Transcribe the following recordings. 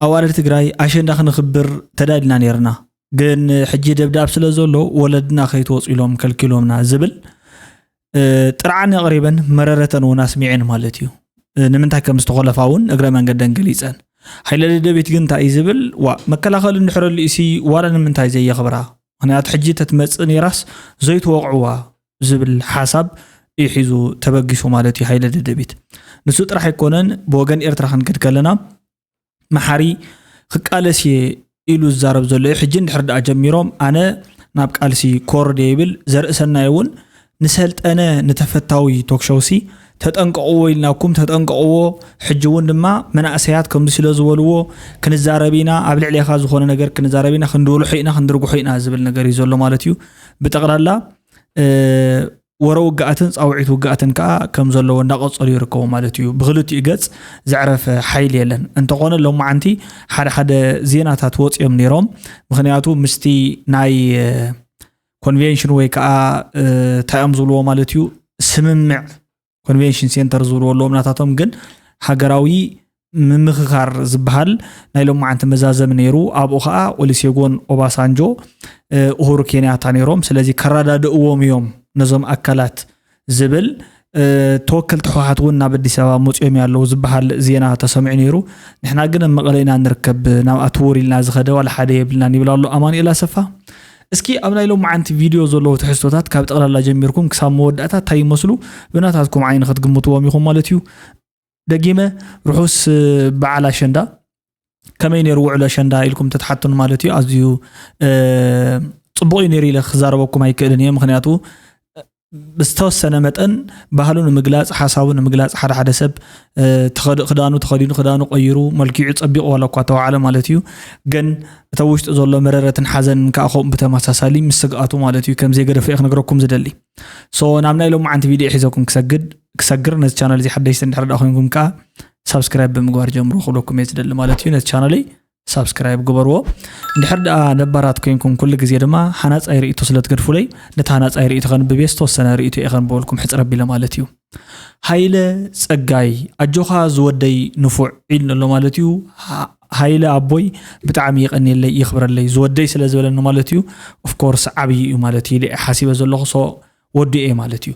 ኣዋልድ ትግራይ ኣሸንዳ ክንኽብር ተዳልና ነርና፣ ግን ሕጂ ደብዳብ ስለ ዘሎ ወለድና ከይትወፁ ኢሎም ከልኪሎምና ዝብል ጥርዓን ኣቕሪበን መረረተን እውን ኣስሚዐን ማለት እዩ። ንምንታይ ከም ዝተኾለፋ እውን እግረ መንገደን ገሊፀን። ሓይለ ደደቢት ግን እንታይ እዩ ዝብል? ዋ መከላኸሊ እንድሕረሉ ኢሲ ዋላ ንምንታይ ዘየኽብራ? ምክንያቱ ሕጂ ተትመፅእ ነይራስ ዘይትወቕዕዋ ዝብል ሓሳብ እዩ ሒዙ ተበጊሱ ማለት እዩ ሓይለ ደደቢት። ንሱ ጥራሕ ኣይኮነን፣ ብወገን ኤርትራ ክንከድ ከለና መሓሪ ክቃለስ እየ ኢሉ ዝዛረብ ዘሎ እዩ። ሕጂ እንድሕር ደኣ ጀሚሮም ኣነ ናብ ቃልሲ ኮርድ እየ ይብል ዘርእሰናይ እውን ንሰልጠነ ንተፈታዊ ቶክሾውሲ ተጠንቀቕዎ ኢልናኩም ተጠንቀቕዎ። ሕጂ እውን ድማ መናእሰያት ከምዚ ስለ ዝበልዎ ክንዛረብ ኢና፣ ኣብ ልዕሌኻ ዝኾነ ነገር ክንዛረብ ኢና፣ ክንድውልሖ ኢና፣ ክንድርግሖ ኢና ዝብል ነገር እዩ ዘሎ ማለት እዩ። ብጠቕላላ ወረ ውግኣትን ፃውዒት ውግኣትን ከዓ ከም ዘለዎ እንዳቐፀሉ ይርከቡ ማለት እዩ። ብክልቲኡ ገፅ ዘዕረፈ ሓይሊ የለን። እንተኾነ ሎማዓንቲ ሓደ ሓደ ዜናታት ወፂኦም ነይሮም። ምክንያቱ ምስቲ ናይ ኮንቬንሽን ወይ ከዓ እንታይ እዮም ዝብልዎ ማለት እዩ፣ ስምምዕ ኮንቬንሽን ሴንተር ዝብልዎ ኣለዎም ናታቶም፣ ግን ሃገራዊ ምምኽኻር ዝበሃል ናይ ሎማዓንቲ መዛዘሚ ነይሩ። ኣብኡ ከዓ ኦሊሴጎን ኦባሳንጆ፣ ኡሁሩ ኬንያታ ነይሮም። ስለዚ ከረዳድእዎም እዮም ነዞም ኣካላት ዝብል ተወከልቲ ህወሓት እውን ናብ ኣዲስ ኣበባ መፂኦም ኣለዉ ዝበሃል ዜና ተሰሚዑ ነይሩ። ንሕና ግን ኣብ መቐለ ኢና ንርከብ፣ ናብኣ ትውር ኢልና ዝኸደ ዋላ ሓደ የብልናን ይብል ኣሎ ኣማኑኤል ኣሰፋ። እስኪ ኣብ ናይ ሎማዓንቲ ቪድዮ ዘለዉ ትሕዝቶታት ካብ ጠቕላላ ጀሚርኩም ክሳብ መወዳእታ እንታይ ይመስሉ ብናታትኩም ዓይኒ ክትግምትዎም ኢኹም ማለት እዩ። ደጊመ ርሑስ በዓል ኣሸንዳ። ከመይ ነይሩ ውዕሎ ኣሸንዳ ኢልኩም ተትሓቱን ማለት እዩ ኣዝዩ ፅቡቕ እዩ ነይሩ ኢለ ክዛረበኩም ኣይክእልን እየ። ምክንያቱ ብዝተወሰነ መጠን ባህሉ ንምግላፅ ሓሳቡ ንምግላፅ ሓደ ሓደ ሰብ ክዳኑ ተኸዲኑ ክዳኑ ቀይሩ መልኪዑ ፀቢቑ ዋላ እኳ ተዋዓለ ማለት እዩ። ግን እተ ውሽጡ ዘሎ መረረትን ሓዘንን ከዓ ከምኡ ብተመሳሳሊ ምስ ስግኣቱ ማለት እዩ ከም ዘይገደፎ እየ ክነግረኩም ዝደሊ። ሶ ናብ ናይ ሎማዓንቲ ቪድዮ ሒዘኩም ክሰግድ ክሰግር ነዚ ቻናል እዚ ሓደሽቲ እንድሕር ደኣ ኮይንኩም ከዓ ሳብስክራይብ ብምግባር ጀምሩ ክብለኩም እየ ዝደሊ ማለት እዩ። ነዚ ቻናለይ ሳብስክራይብ ግበርዎ። እንድሕር ደኣ ነባራት ኮይንኩም ኩሉ ግዜ ድማ ሃናፃይ ርእቶ ስለ ትገድፉለይ ነቲ ሃናፃይ ርእቶ ከንብብ እየ። ዝተወሰነ ርእቶ እየ ከንብበልኩም ሕፅር ኣቢለ ማለት እዩ። ሃይለ ፀጋይ ኣጆኻ ዝወደይ ንፉዕ ኢሉ ኣሎ ማለት እዩ። ሃይለ ኣቦይ ብጣዕሚ ይቐንየለይ ይኽብረለይ ዝወደይ ስለ ዝበለኒ ማለት እዩ። ኦፍኮርስ ዓብዪ እዩ ማለት እዩ ኢለ እየ ሓሲበ ዘለኹ። ሶ ወዲ እየ ማለት እዩ።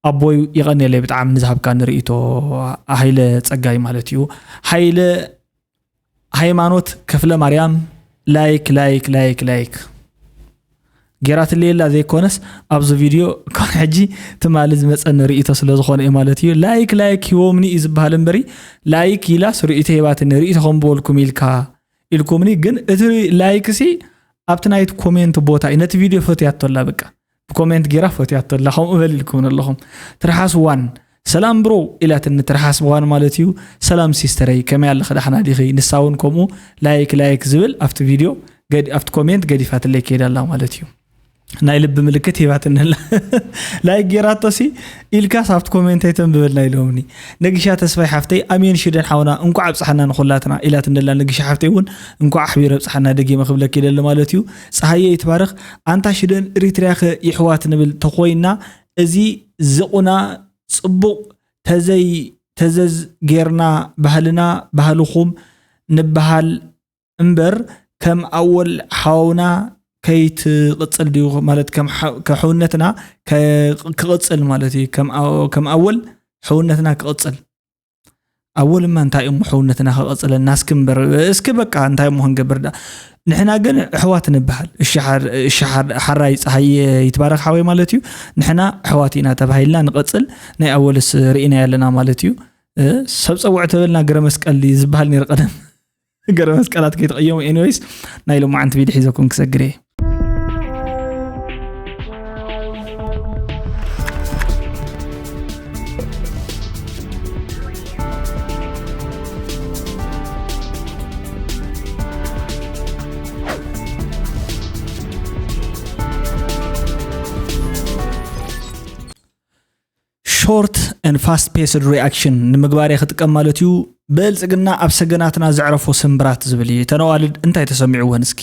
ኣቦይ ይቐንየለይ ብጣዕሚ ንዝሃብካኒ ርእይቶ። ሃይለ ፀጋይ ማለት እዩ። ሃይለ ሃይማኖት ክፍለ ማርያም ላይክ ላይክ ላይክ ላይክ ጌራትለየላ ዘይኮነስ ኣብዚ ቪድዮ ካብ ሕጂ ትማሊ ዝመፀኒ ርእይቶ ስለ ዝኾነ እዩ ማለት እዩ። ላይክ ላይክ ሂቦምኒ እዩ ዝበሃል እምበሪ ላይክ ኢላስ ርእይቶ ሂባትኒ ርእይቶ ከምበልኩም ኢልካ ኢልኩምኒ ግን እቲ ላይክ ሲ ኣብቲ ናይቲ ኮሜንት ቦታ እዩ ነቲ ቪድዮ ፈትያቶ ኣላ በቃ ብኮሜንት ጌራ ፈትያቶ ኣላ ከምኡ በል ኢልኩም ኣለኹም። ትርሓስ ዋን ሰላም ብሮ ኢላትኒ ትርሓስ ዋን ማለት እዩ። ሰላም ሲስተረይ ከመይ ኣለኺ ዳሕና ዲኺ ንሳ እውን ከምኡ ላይክ ላይክ ዝብል ኣብቲ ቪድዮ ኣብቲ ኮሜንት ገዲፋትለይ ከይዳ ኣላ ማለት እዩ። ናይ ልቢ ምልክት ሂባትኒ ኣላ ላይክ ጌራቶ ሲ ኢልካስ ኣብቲ ኮሜንት ኣይተንብበልና ኢሎምኒ። ነጊሻ ተስፋይ ሓፍተይ ኣሜን ሽደን ሓውና እንኳዕ ኣብፅሓና ንኩላትና ኢላትኒ ኣላ ነጊሻ ሓፍተይ እውን እንኳዕ ኣሕቢሩ ኣብፅሓና ደጊመ ክብለኪ ይደሊ ማለት እዩ። ፀሃየ ይትባረኽ ኣንታ ሽደን እሪትርያ ከ ይሕዋት ንብል ተኮይና እዚ ዝቑና ፅቡቕ ተዘይ ተዘዝ ጌርና ባህልና ባህልኹም ንበሃል እምበር ከም ኣወል ሓውና ከይትቕፅል ድዩ ማለት ከም ሓውነትና ክቕፅል ማለት እዩ ከም ኣወል ሕውነትና ክቕፅል ኣወልማ እንታይ እሞ ሕውነትና ክቐፅለና እስኪ እምበር እስኪ በቃ እንታይ እሞ ክንገብር ዳ ንሕና ግን ኣሕዋት ንበሃል እሺ ሓራይ ፀሃየ ይትባረክ ሓወይ ማለት እዩ ንሕና ኣሕዋት ኢና ተባሂልና ንቐፅል ናይ ኣወልስ ርኢና ያለና ማለት እዩ ሰብ ፀውዕ ተበልና ገረ መስቀል ዝበሃል ነይሩ ቀደም ገረ መስቀላት ከይተቐየሙ ኤኒወይስ ናይ ሎማዓንቲ ቪድዮ ሒዘኩም ክሰግር እየ short and fast paced reaction ንምግባር እየ ክጥቀም ማለት እዩ። ብልፅግና ኣብ ሰገናትና ዘዕረፎ ስምብራት ዝብል እዩ። እተን ኣዋልድ እንታይ ተሰሚዕወን እስኪ?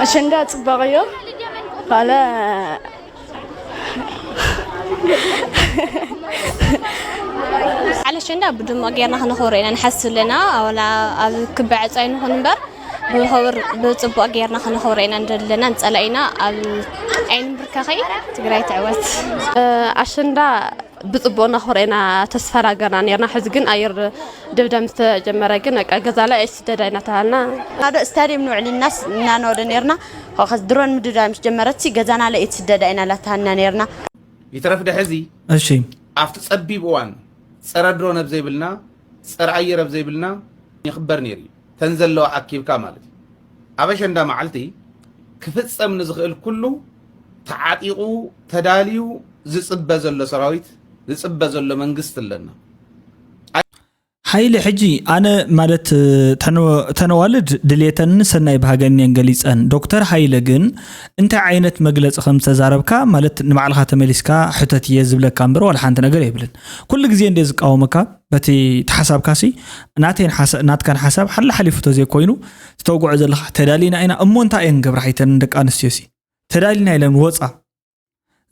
ኣሸንዳ ፅባቐዮ ካለ በዓል ኣሸንዳ ብድሙቕ ጌርና ክነኽብሮ ኢና ንሓስብ ኣለና። ዋላ ኣብ ክቢ ዕፃ ይንኹን እምበር ብኽብር ብፅቡቕ ጌርና ክነኽብሮ ኢና ንደሊ ኣለና። ንፀላኢና ኣብ ኣይንምብርከኸይ። ትግራይ ትዕወት። ኣሸንዳ ብፅቡቕ ነኽብሮ ኢና ተስፋ ናገርና ኔርና። ሕዚ ግን ኣየር ድብዳብ ምስ ተጀመረ ግን በቃ ገዛና ኣይስደዳ ኢና ተባሃልና። ናዶ ስታድየም ንውዕል ኢልናስ እናነወደ ኔርና። ድሮን ምድብዳብ ምስ ጀመረትሲ ገዛና ለኢት ስደዳ ኢና ላተሃልና ኔርና። ይትረፍ ደሐዚ እሺ ኣብቲ ጸቢብ እዋን ጸረ ድሮን ኣብ ዘይብልና ጸረ ኣየር ኣብ ዘይብልና ይኽበር ነይሩ እዩ። ተን ዘለዋ ኣኪብካ ማለት እዩ። ኣብ ኣሸንዳ መዓልቲ ክፍጸም ንዝኽእል ኩሉ ተዓጢቑ ተዳልዩ ዝጽበ ዘሎ ሰራዊት ዝጽበ ዘሎ መንግስቲ ኣለና። ሓይለ ሕጂ ኣነ ማለት ተነዋልድ ድሌተንን ሰናይ ባህገን እየን ገሊፀን። ዶክተር ሃይለ ግን እንታይ ዓይነት መግለፂ ከም ዝተዛረብካ ማለት ንባዕልካ ተመሊስካ ሕተት እየ ዝብለካ እምበር ዋላ ሓንቲ ነገር የብልን። ኩሉ ግዜ እንደ ዝቃወመካ በቲ ተሓሳብካ ሲ ናተይን ሓሳ- ናትካን ሓሳብ ሓላ ሓሊፉ ተዘይኮይኑ ዝተውግዖ ዘለካ ተዳሊና ኢና እሞ እንታይ እየን ገብረ ሓይተን ደቂ ኣንስትዮ ሲ ተዳሊና ኢለን ወፃ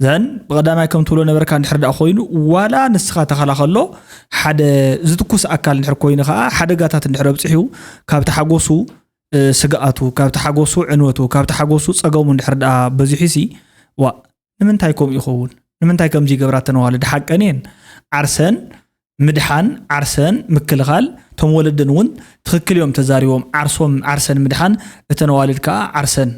ዘን ብቐዳማይ ከም ትብሎ ነበርካ እንድሕር ደኣ ኮይኑ ዋላ ንስኻ ተኸላኸሎ ሓደ ዝትኩስ ኣካል እንድሕር ኮይኑ ከዓ ሓደጋታት እንድሕር ኣብፅሑ ካብቲ ሓጎሱ ስግኣቱ ካብቲ ሓጎሱ ዕንወቱ ካብቲ ሓጎሱ ፀገሙ እንድሕር ደኣ በዚሑ ሲ ዋ ንምንታይ ከምኡ ይኸውን ንምንታይ ከምዚ ይገብራ ተነዋልድ ሓቀን እየን ዓርሰን ምድሓን ዓርሰን ምክልኻል እቶም ወለድን እውን ትኽክል እዮም ተዛሪቦም ዓርሶም ዓርሰን ምድሓን እተን ኣዋልድ ከዓ ዓርሰን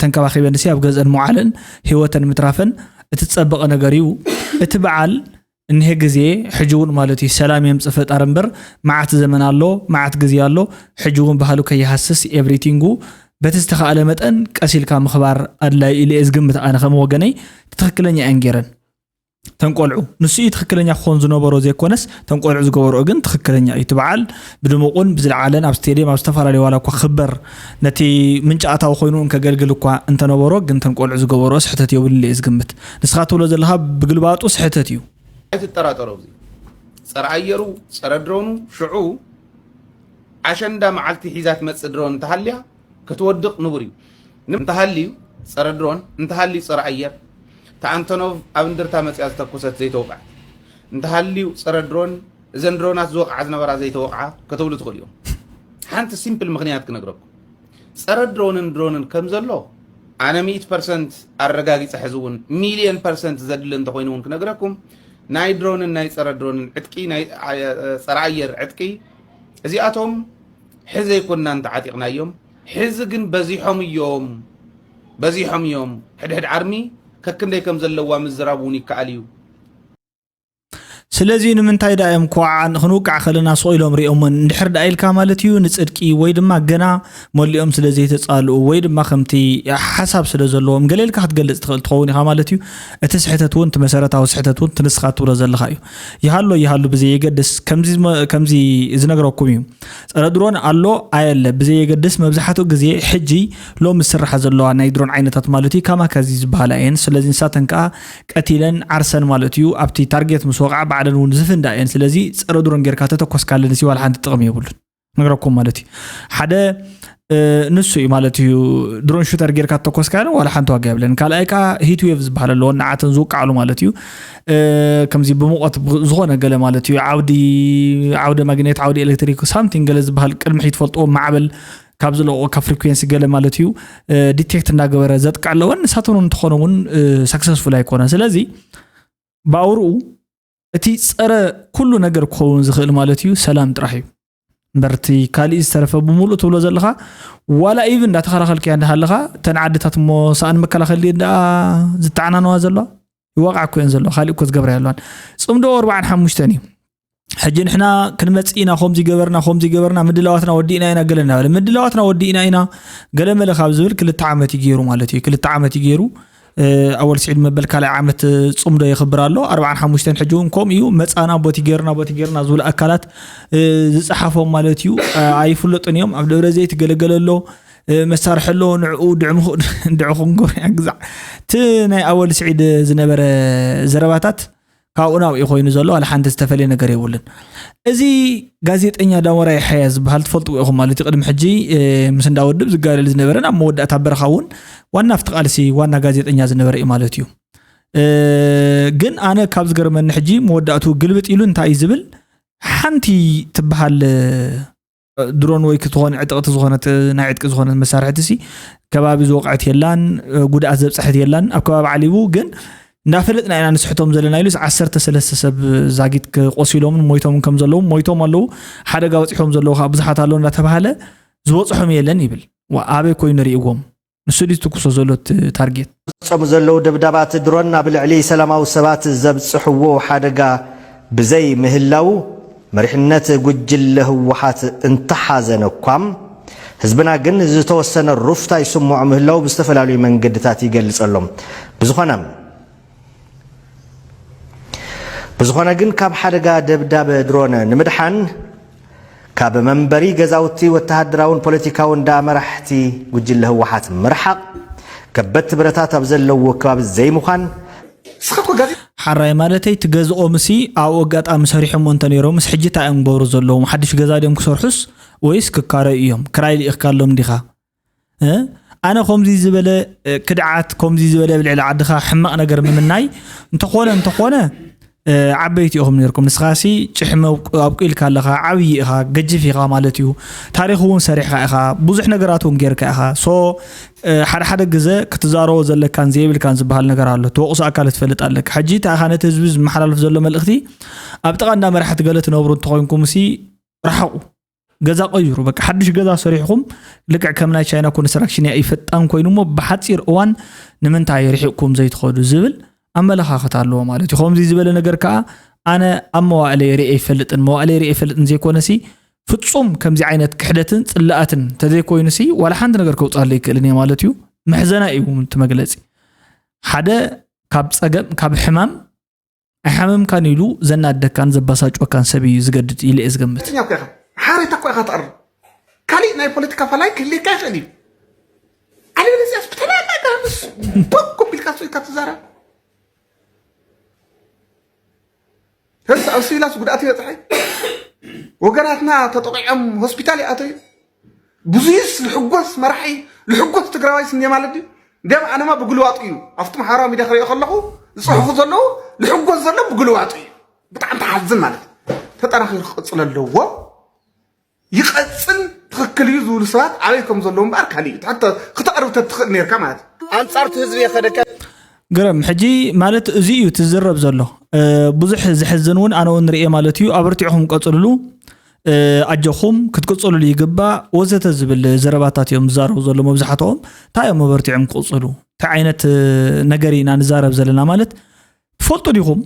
ተንከባኺበን ሲ ኣብ ገዝአን መዓለን ህይወተን ምትራፈን እቲ ዝፀበቐ ነገር እዩ። እቲ በዓል እኒሀ ግዜ ሕጂ እውን ማለት እዩ ሰላም የምፅእ ፈጣሪ እምበር መዓት ዘመን ኣሎ መዓት ግዜ ኣሎ ሕጂ እውን ባህሉ ከይሃስስ ኤቭሪቲንጉ በቲ ዝተኻእለ መጠን ቀስ ኢልካ ምኽባር ኣድላይ ኢለ እየ ዝግምት ኣነ ከም ወገነይ ትኽክለኛ እየን ገይረን ተንቆልዑ ንሱ እዩ ትኽክለኛ ክኾን ዝነበሮ ዘይኮነስ ተንቆልዑ ዝገበርኦ ግን ትኽክለኛ እዩ እቲ በዓል ብድሙቑን ብዝለዓለን ኣብ ስቴድየም ኣብ ዝተፈላለዩ ዋላ እኳ ክኽበር ነቲ ምንጪ ኣታዊ ኮይኑ እውን ከገልግል እኳ እንተነበሮ ግን ተንቆልዑ ዝገበርኦ ስሕተት የብሉን ኢለ እየ ዝግምት ንስኻ ትብሎ ዘለኻ ብግልባጡ ስሕተት እዩ ኣይትጠራጠሮ ኣብዚ ጸረ ኣየሩ ጸረ ድሮኑ ሽዑ ኣሸንዳ መዓልቲ ሒዛ ትመጽእ ድሮን እንተሃልያ ክትወድቕ ንቡር እዩ። እንተሃልዩ ጸረ ድሮን፣ እንተሃልዩ ጸረ ኣየር፣ ተኣንቶኖቭ ኣብ እንድርታ መጺኣ ዝተኮሰት ዘይተወቕዐት፣ እንተሃልዩ ጸረ ድሮን፣ እዘን ድሮናት ዝወቕዓ ዝነበራ ዘይተወቕዓ ክትብሉ ትኽእሉ እዮም። ሓንቲ ሲምፕል ምኽንያት ክነግረኩም። ጸረ ድሮንን ድሮንን ከም ዘሎ ኣነ ሚእቲ ፐርሰንት ኣረጋጊጸ ሕዚ እውን ሚልዮን ፐርሰንት ዘድሊ እንተኾይኑ እውን ክነግረኩም ናይ ድሮንን ናይ ጸረ ድሮንን ዕጥቂ ናይ ጸረ ኣየር ዕጥቂ እዚኣቶም ሕዚ ኣይኮንናን ተዓጢቕናዮም፣ ሕዚ ግን በዚሖም እዮም፣ በዚሖም እዮም። ሕድሕድ ዓርሚ ከክንደይ ከም ዘለዋ ምዝራብ እውን ይከኣል እዩ። ስለዚ ንምንታይ ደኣ እዮም ኮዓ ክንውቃዕ ከለና ስቕ ኢሎም ሪኦሞን እንድሕር ደኣ ኢልካ ማለት እዩ ንፅድቂ ወይ ድማ ገና መሊኦም ስለ ዘይተፃልኡ ወይ ድማ ከምቲ ሓሳብ ስለ ዘለዎም ገለ ኢልካ ክትገልፅ ትኽእል ትኸውን ኢኻ ማለት እዩ እቲ ስሕተት እውን እቲ መሰረታዊ ስሕተት እውን እቲ ንስኻ ትብሎ ዘለኻ እዩ ይሃሎ ይሃሉ ብዘየገድስ ከምዚ ዝነግረኩም እዩ ጸረ ድሮን ኣሎ ኣየለ ብዘየገድስ መብዛሕትኡ ግዜ ሕጂ ሎሚ ዝስርሓ ዘለዋ ናይ ድሮን ዓይነታት ማለት እዩ ካማካዚ ዝበሃላ እየን ስለዚ ንሳተን ከዓ ቀቲለን ዓርሰን ማለት እዩ ኣብቲ ታርጌት ምስ ወቕዓ ባዕለን እውን ዝፍንዳ እየን ስለዚ ጸረ ድሮን ጌርካ ተተኮስካለን ሲ ዋላ ሓንቲ ጥቕሚ የብሉን ነግረኩም ማለት እዩ ሓደ ንሱ እዩ ማለት እዩ ድሮን ሹተር ጌርካ ተኮስካ ዋላ ሓንቲ ዋጋ የብለን ካልኣይ ከዓ ሂትዌቭ ዝበሃል ኣለዎ ንዓተን ዝውቃዕሉ ማለት እዩ ከምዚ ብሙቐት ዝኾነ ገለ ማለት እዩ ዓውዲ ዓውደ ማግኔት ዓውዲ ኤሌክትሪክ ሳምቲንግ ገለ ዝበሃል ቅድሚ ሕጂ ትፈልጥዎ ማዕበል ካብ ዝለቆ ካብ ፍሪኩንሲ ገለ ማለት እዩ ዲቴክት እናገበረ ዘጥቃ ኣለወን ንሳተን እንትኾነ እውን ሰክሰስፉል ኣይኮነን ስለዚ ብኣውርኡ እቲ ጸረ ኩሉ ነገር ክኸውን ዝኽእል ማለት እዩ ሰላም ጥራሕ እዩ እምበር እቲ ካሊእ ዝተረፈ ብምሉእ ትብሎ ዘለኻ ዋላ ኢቭን እንዳተኸላኸልክያ እንዳሃለኻ እተን ዓድታት እሞ ሰኣን መከላኸሊ እንዳ ዝተዓናነዋ ዘለዋ ይዋቃዕ እኮ እየን ዘለዋ ካሊእ እኮ ዝገብራ የለዋን ጽምዶ ኣርባዓን ሓሙሽተን እዩ ሕጂ ንሕና ክንመጽእ ኢና ከምዚ ገበርና ከምዚ ገበርና ምድላዋትና ወዲእና ኢና ገለ እናበለ ምድላዋትና ወዲእና ኢና ገለ መለ ካብ ዝብል ክልተ ዓመት እዩ ገይሩ ማለት እዩ ክልተ ዓመት እዩ ገይሩ ኣወል ስዒድ መበል ካልኣይ ዓመት ፅምዶ የኽብር ኣሎ ኣርባዓን ሓሙሽተን ሕጂ እውን ከምኡ እዩ መፃና ቦቲ ገርና ቦቲ ገርና ዝብሉ ኣካላት ዝፀሓፎም ማለት እዩ ኣይፍለጡን እዮም ኣብ ደብረ ዘይት ገለገለ ኣሎ መሳርሒ ኣሎ ንዕኡ ድዕምኹ ድዕኹ ንገብር ግዛዕ እቲ ናይ ኣወል ስዒድ ዝነበረ ዘረባታት ካብኡ ናብኡ ኮይኑ ዘሎ ዋላ ሓንቲ ዝተፈለየ ነገር የብሉን እዚ ጋዜጠኛ ዳሞራ ይሓያ ዝበሃል ትፈልጥዎ ኢኹም ማለት እዩ ቅድሚ ሕጂ ምስ እንዳወድብ ዝጋደል ዝነበረ ናብ መወዳእታ በረኻ እውን ዋና ኣብቲ ቃልሲ ዋና ጋዜጠኛ ዝነበረ እዩ ማለት እዩ ግን ኣነ ካብ ዝገርመኒ ሕጂ መወዳእቱ ግልብጥ ኢሉ እንታይ እዩ ዝብል ሓንቲ ትበሃል ድሮን ወይ ክትኾን ዕጥቕቲ ዝኾነት ናይ ዕጥቂ ዝኾነት መሳርሕቲ ሲ ከባቢ ዝወቕዐት የላን፣ ጉድኣት ዘብፀሐት የላን። ኣብ ከባቢ ዓሊቡ ግን እንዳፈለጥና ኢና ንስሕቶም ዘለና ኢሉስ ዓሰርተ ሰለስተ ሰብ ዛጊት ቆሲሎምን ሞይቶምን ከም ዘለዉ ሞይቶም ኣለዉ፣ ሓደጋ በፂሖም ዘለዉ ከዓ ብዙሓት ኣለዉ እንዳተባሃለ ዝበፅሖም የለን ይብል። ኣበይ ኮይኑ ርእዎም? ንሱ ድዩ ዝትኩሶ ዘሎ እቲ ታርጌት? ዝፈጸሙ ዘለዉ ደብዳባት ድሮን ኣብ ልዕሊ ሰላማዊ ሰባት ዘብጽሕዎ ሓደጋ ብዘይ ምህላዉ መሪሕነት ጉጅለ ህወሓት እንተሓዘነ እኳ ህዝብና ግን ዝተወሰነ ሩፍታ ይስምዖ ምህላዉ ብዝተፈላለዩ መንገድታት ይገልጽ ኣሎ። ብዝኾነ ብዝኾነ ግን ካብ ሓደጋ ደብዳብ ድሮን ንምድሓን ካብ መንበሪ ገዛውቲ ወተሃደራውን ፖለቲካውን ደኣ መራሕቲ ጉጅለ ህወሓት ምርሓቕ፣ ከበድቲ ብረታት ኣብ ዘለውዎ ከባቢ ዘይምዃን፣ ንስኻ እኮ ጋዜጣ። ሓራይ ማለተይ ትገዝኦምሲ ኣብኡ ኣጋጣሚ ሰሪሖሞ እንተነይሮምስ ሕጂ እንታይ እዮም ክገብሩ ዘለዎም? ሓድሽ ገዛ ድዮም ክሰርሑስ ወይስ ክካረዩ እዮም? ክራይ ልኢኽካሎም ዲኻ? እ ኣነ ከምዚ ዝበለ እ፣ ክድዓት ከምዚ ዝበለ ኣብ ልዕሊ ዓድኻ ሕማቕ ነገር ምምናይ እንተኾነ እንተኾነ እ፣ ዓበይቲ ኢኹም ነርኩም ንስኻሲ ጭሕሚ ኣብቁ- ኣብቁልካ ኣለኻ ዓብዪ ኢኻ ገጅፍ ኢኻ ማለት እዩ ታሪኽ እውን ሰሪሕካ ኢኻ ብዙሕ ነገራት እውን ጌርካ ኢኻ ሶ እ፣ ሓደ ሓደ ግዘ ክትዛረቦ ዘለካን ዘይብልካን ዝበሃል ነገር ኣሎ ትወቕሶ ኣካል ትፈልጥ ኣለካ ሕጂ እንታይ ኢኻ ነቲ ህዝቢ ዝመሓላለፍ ዘሎ መልእኽቲ ኣብ ጥቓ እንዳ መራሕቲ ገለ ትነብሩ እንተኾይንኩምሲ ርሓቑ ገዛ ቀይሩ በቃ ሓድሽ ገዛ ሰሪሕኹም ልክዕ ከም ናይ ቻይና ኮንስትራክሽን እያ እዩ ፈጣን ኮይኑ እሞ ብሓፂር እዋን ንምንታይ ርሒቕኩም ዘይትኸዱ ዝብል ኣመለኻኽታ ኣለዎ ማለት እዩ። ከምዚ ዝበለ ነገር ከዓ ኣነ ኣብ መዋእለይ ርኤ ይፈልጥን መዋእለይ ርኤ ይፈልጥን ዘይኮነሲ ፍፁም ከምዚ ዓይነት ክሕደትን ፅላኣትን ተዘይኮይኑሲ ዋላ ሓንቲ ነገር ከውፅኣለ ይክእልን እየ ማለት እዩ። መሕዘና እዩ እውን እቲ መግለፂ ሓደ ካብ ፀገም ካብ ሕማም ኣይሓመምካን ኢሉ ዘናድደካን ዘባሳጭወካን ሰብ እዩ ዝገድድ ኢለ እየ ዝገምት። ሓረታ እኮ ኢኻ ትቐርብ። ካሊእ ናይ ፖለቲካ ፋላይ ክህልየካ ይኽእል እዩ። ኣለበለዚያስ ብተናናጋ ምስ ቶክ ቢልካ ስኢልካ ትዛረብ። ህስ ኣብ ሲቪላስ ጉድኣት ይበፅሐ። ወገናትና ተጠቂዖም ሆስፒታል ይኣተዩ። ብዙይስ ልሕጎስ መራሒ ልሕጎስ ትግራዋይስ እንዴ ማለት ድዩ? እንዲያም ኣነማ ብግልዋጡ እዩ ኣብቲ ማሕበራዊ ሚድያ ክሪኦ ከለኹ ዝፅሕፉ ዘለዉ ልሕጎስ ዘሎ ብግልዋጡ እዩ። ብጣዕሚ ተሓዝን ማለት እዩ። ተጠናኺሩ ክቕፅል ኣለዎ። ይቐፅል ትኽክል እዩ ዝብሉ ሰባት ኣበይ ከም ዘለዉ እምበኣር ካሊእ እዩ። ሕቶ ክተቕርብ ተትኽእል ነርካ ማለት እዩ። ኣንፃር እቲ ህዝቢ የኸደካ ግርም ሕጂ ማለት እዚ እዩ ትዝረብ ዘሎ ብዙሕ ዝሕዝን እውን ኣነ እውን ርኤ ማለት እዩ ኣበርቲዕኹም ቀፅልሉ ኣጆኹም ክትቅፅልሉ ይግባእ ወዘተ ዝብል ዘረባታት እዮም ዝዛረቡ ዘሎ መብዛሕትኦም እንታይ እዮም ኣበርቲዖም ክቕፅሉ እንታይ ዓይነት ነገር ኢና ንዛረብ ዘለና ማለት ትፈልጡ ዲኹም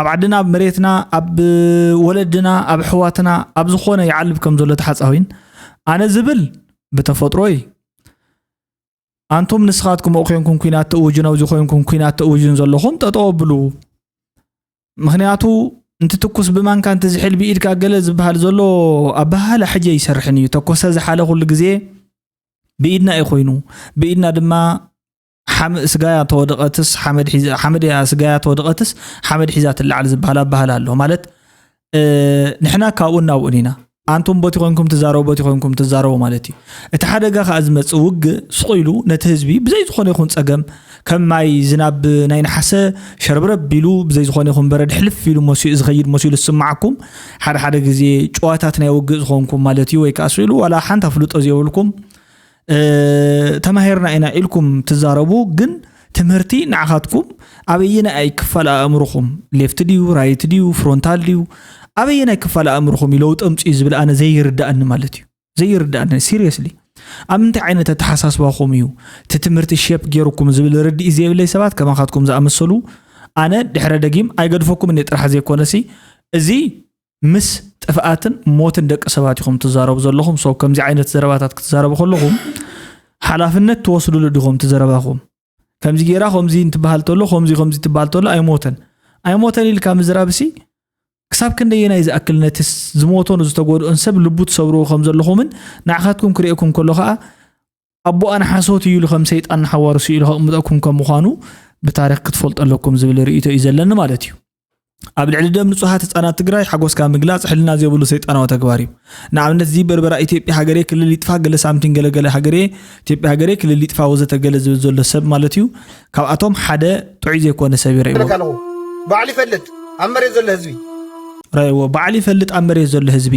ኣብ ዓድና ኣብ መሬትና ኣብ ወለድና ኣብ ኣሕዋትና ኣብ ዝኾነ ይዓልብ ከም ዘሎ ተሓፃዊን ኣነ ዝብል ብተፈጥሮይ ኣንቱም ንስኻትኩም ኣብኡ ኮንኩም ኩናት ተእውጁን ኣብዚ ኮንኩም ኩናት ተእውጁን ዘለኹም ጠጠው ኣብሉ ምኽንያቱ እንትትኩስ ብማንካ እንትዝሕል ብኢድካ ገለ ዝበሃል ዘሎ ኣበሃህላ ሕጂ ኣይሰርሕን እዩ ተኮሰ ዝሓለ ኩሉ ግዜ ብኢድና እዩ ኮይኑ ብኢድና ድማ ሓምእ ስጋያ ተወደቐትስ ሓመድ ሒዛ ሓመድ እያ ስጋያ ተወደቐትስ ሓመድ ሒዛ ትለዓል ዝበሃል ኣበሃል ኣሎ ማለት ንሕና ካብኡ እናብኡን ኢና ኣንቱም ቦቲ ኮንኩም ትዛረቡ ቦቲ ኮንኩም ትዛረቡ ማለት እዩ እቲ ሓደጋ ከዓ ዝመፅእ ውግእ ስቑ ኢሉ ነቲ ህዝቢ ብዘይ ዝኾነ ይኹን ፀገም ከም ማይ ዝናብ ናይ ነሓሰ ሸርብረብ ኢሉ ብዘይ ዝኾነ ይኹን በረድ ሕልፍ ኢሉ መሲኡ ዝኸይድ መሲሉ ዝስማዓኩም ሓደ ሓደ ግዜ ጨዋታት ናይ ውግእ ዝኾንኩም ማለት እዩ ወይ ከዓ ስኢሉ ዋላ ሓንቲ ኣፍልጦ ዘይብልኩም ተማሂርና ኢና ኢልኩም ትዛረቡ ግን ትምህርቲ ንዓኻትኩም ኣበየናይ ክፋል ኣእምርኹም ሌፍት ድዩ ራይት ድዩ ፍሮንታል ድዩ ኣበየናይ ክፋል ኣእምርኹም እዩ ለውጢ ኣምፅኡ ዝብል ኣነ ዘይርዳእኒ ማለት እዩ ዘይርዳእኒ seriously ኣብ ምንታይ ዓይነት ኣተሓሳስባኹም እዩ እቲ ትምህርቲ ሸፕ ገይሩኩም ዝብል ርድኢት ዘይብለይ ሰባት ከማኻትኩም ዝኣመሰሉ ኣነ ድሕረ ደጊም ኣይገድፈኩምን እየ ጥራሕ ዘይኮነሲ እዚ ምስ ጥፍኣትን ሞትን ደቂ ሰባት ኢኹም ትዛረቡ ዘለኹም። So ከምዚ ዓይነት ዘረባታት ክትዛረቡ ከለኹም ሓላፍነት ትወስድሉ ዲኹም እቲ ዘረባኹም? ከምዚ ጌራ ከምዚ እንትበሃል ተሎ ከምዚ ከምዚ ትበሃል ተሎ ኣይሞተን ኣይሞተን ኢልካ ምዝራብሲ ክሳብ ክንደየናይ ዝኣክል ነቲ ዝሞቶን ዝተጎድኦን ሰብ ልቡ ትሰብርዎ ከም ዘለኹምን ንዓኻትኩም ክርእየኩም ከሎ ኸዓ ኣቦኣን ሓሶት እዩ ኢሉ ከም ሰይጣን ንሓዋሩ ስኢሉ ከቕምጠኩም ከም ምዃኑ ብታሪኽ ክትፈልጡ ኣለኩም ዝብል ርእይቶ እዩ ዘለኒ ማለት እዩ። ኣብ ልዕሊ ደም ንጹሃት ህጻናት ትግራይ ሓጎስካ ምግላጽ ሕልና ዘይብሉ ሰይጣናዊ ተግባር እዩ። ንኣብነት እዚ በርበራ ኢትዮጵያ ሃገሬ ክልል ይጥፋ ገለ ሳምቲን ገለ ገለ ሃገሬ ኢትዮጵያ ሃገሬ ክልል ይጥፋ ወዘተ ገለ ዝብል ዘሎ ሰብ ማለት እዩ። ካብኣቶም ሓደ ጥዑይ ዘይኮነ ሰብ ይረእዎ። ኣለኹ። ባዕሉ ይፈልጥ ኣብ መሬት ዘሎ ህዝቢ። ረእዎ ባዕሉ ይፈልጥ ኣብ መሬት ዘሎ ህዝቢ።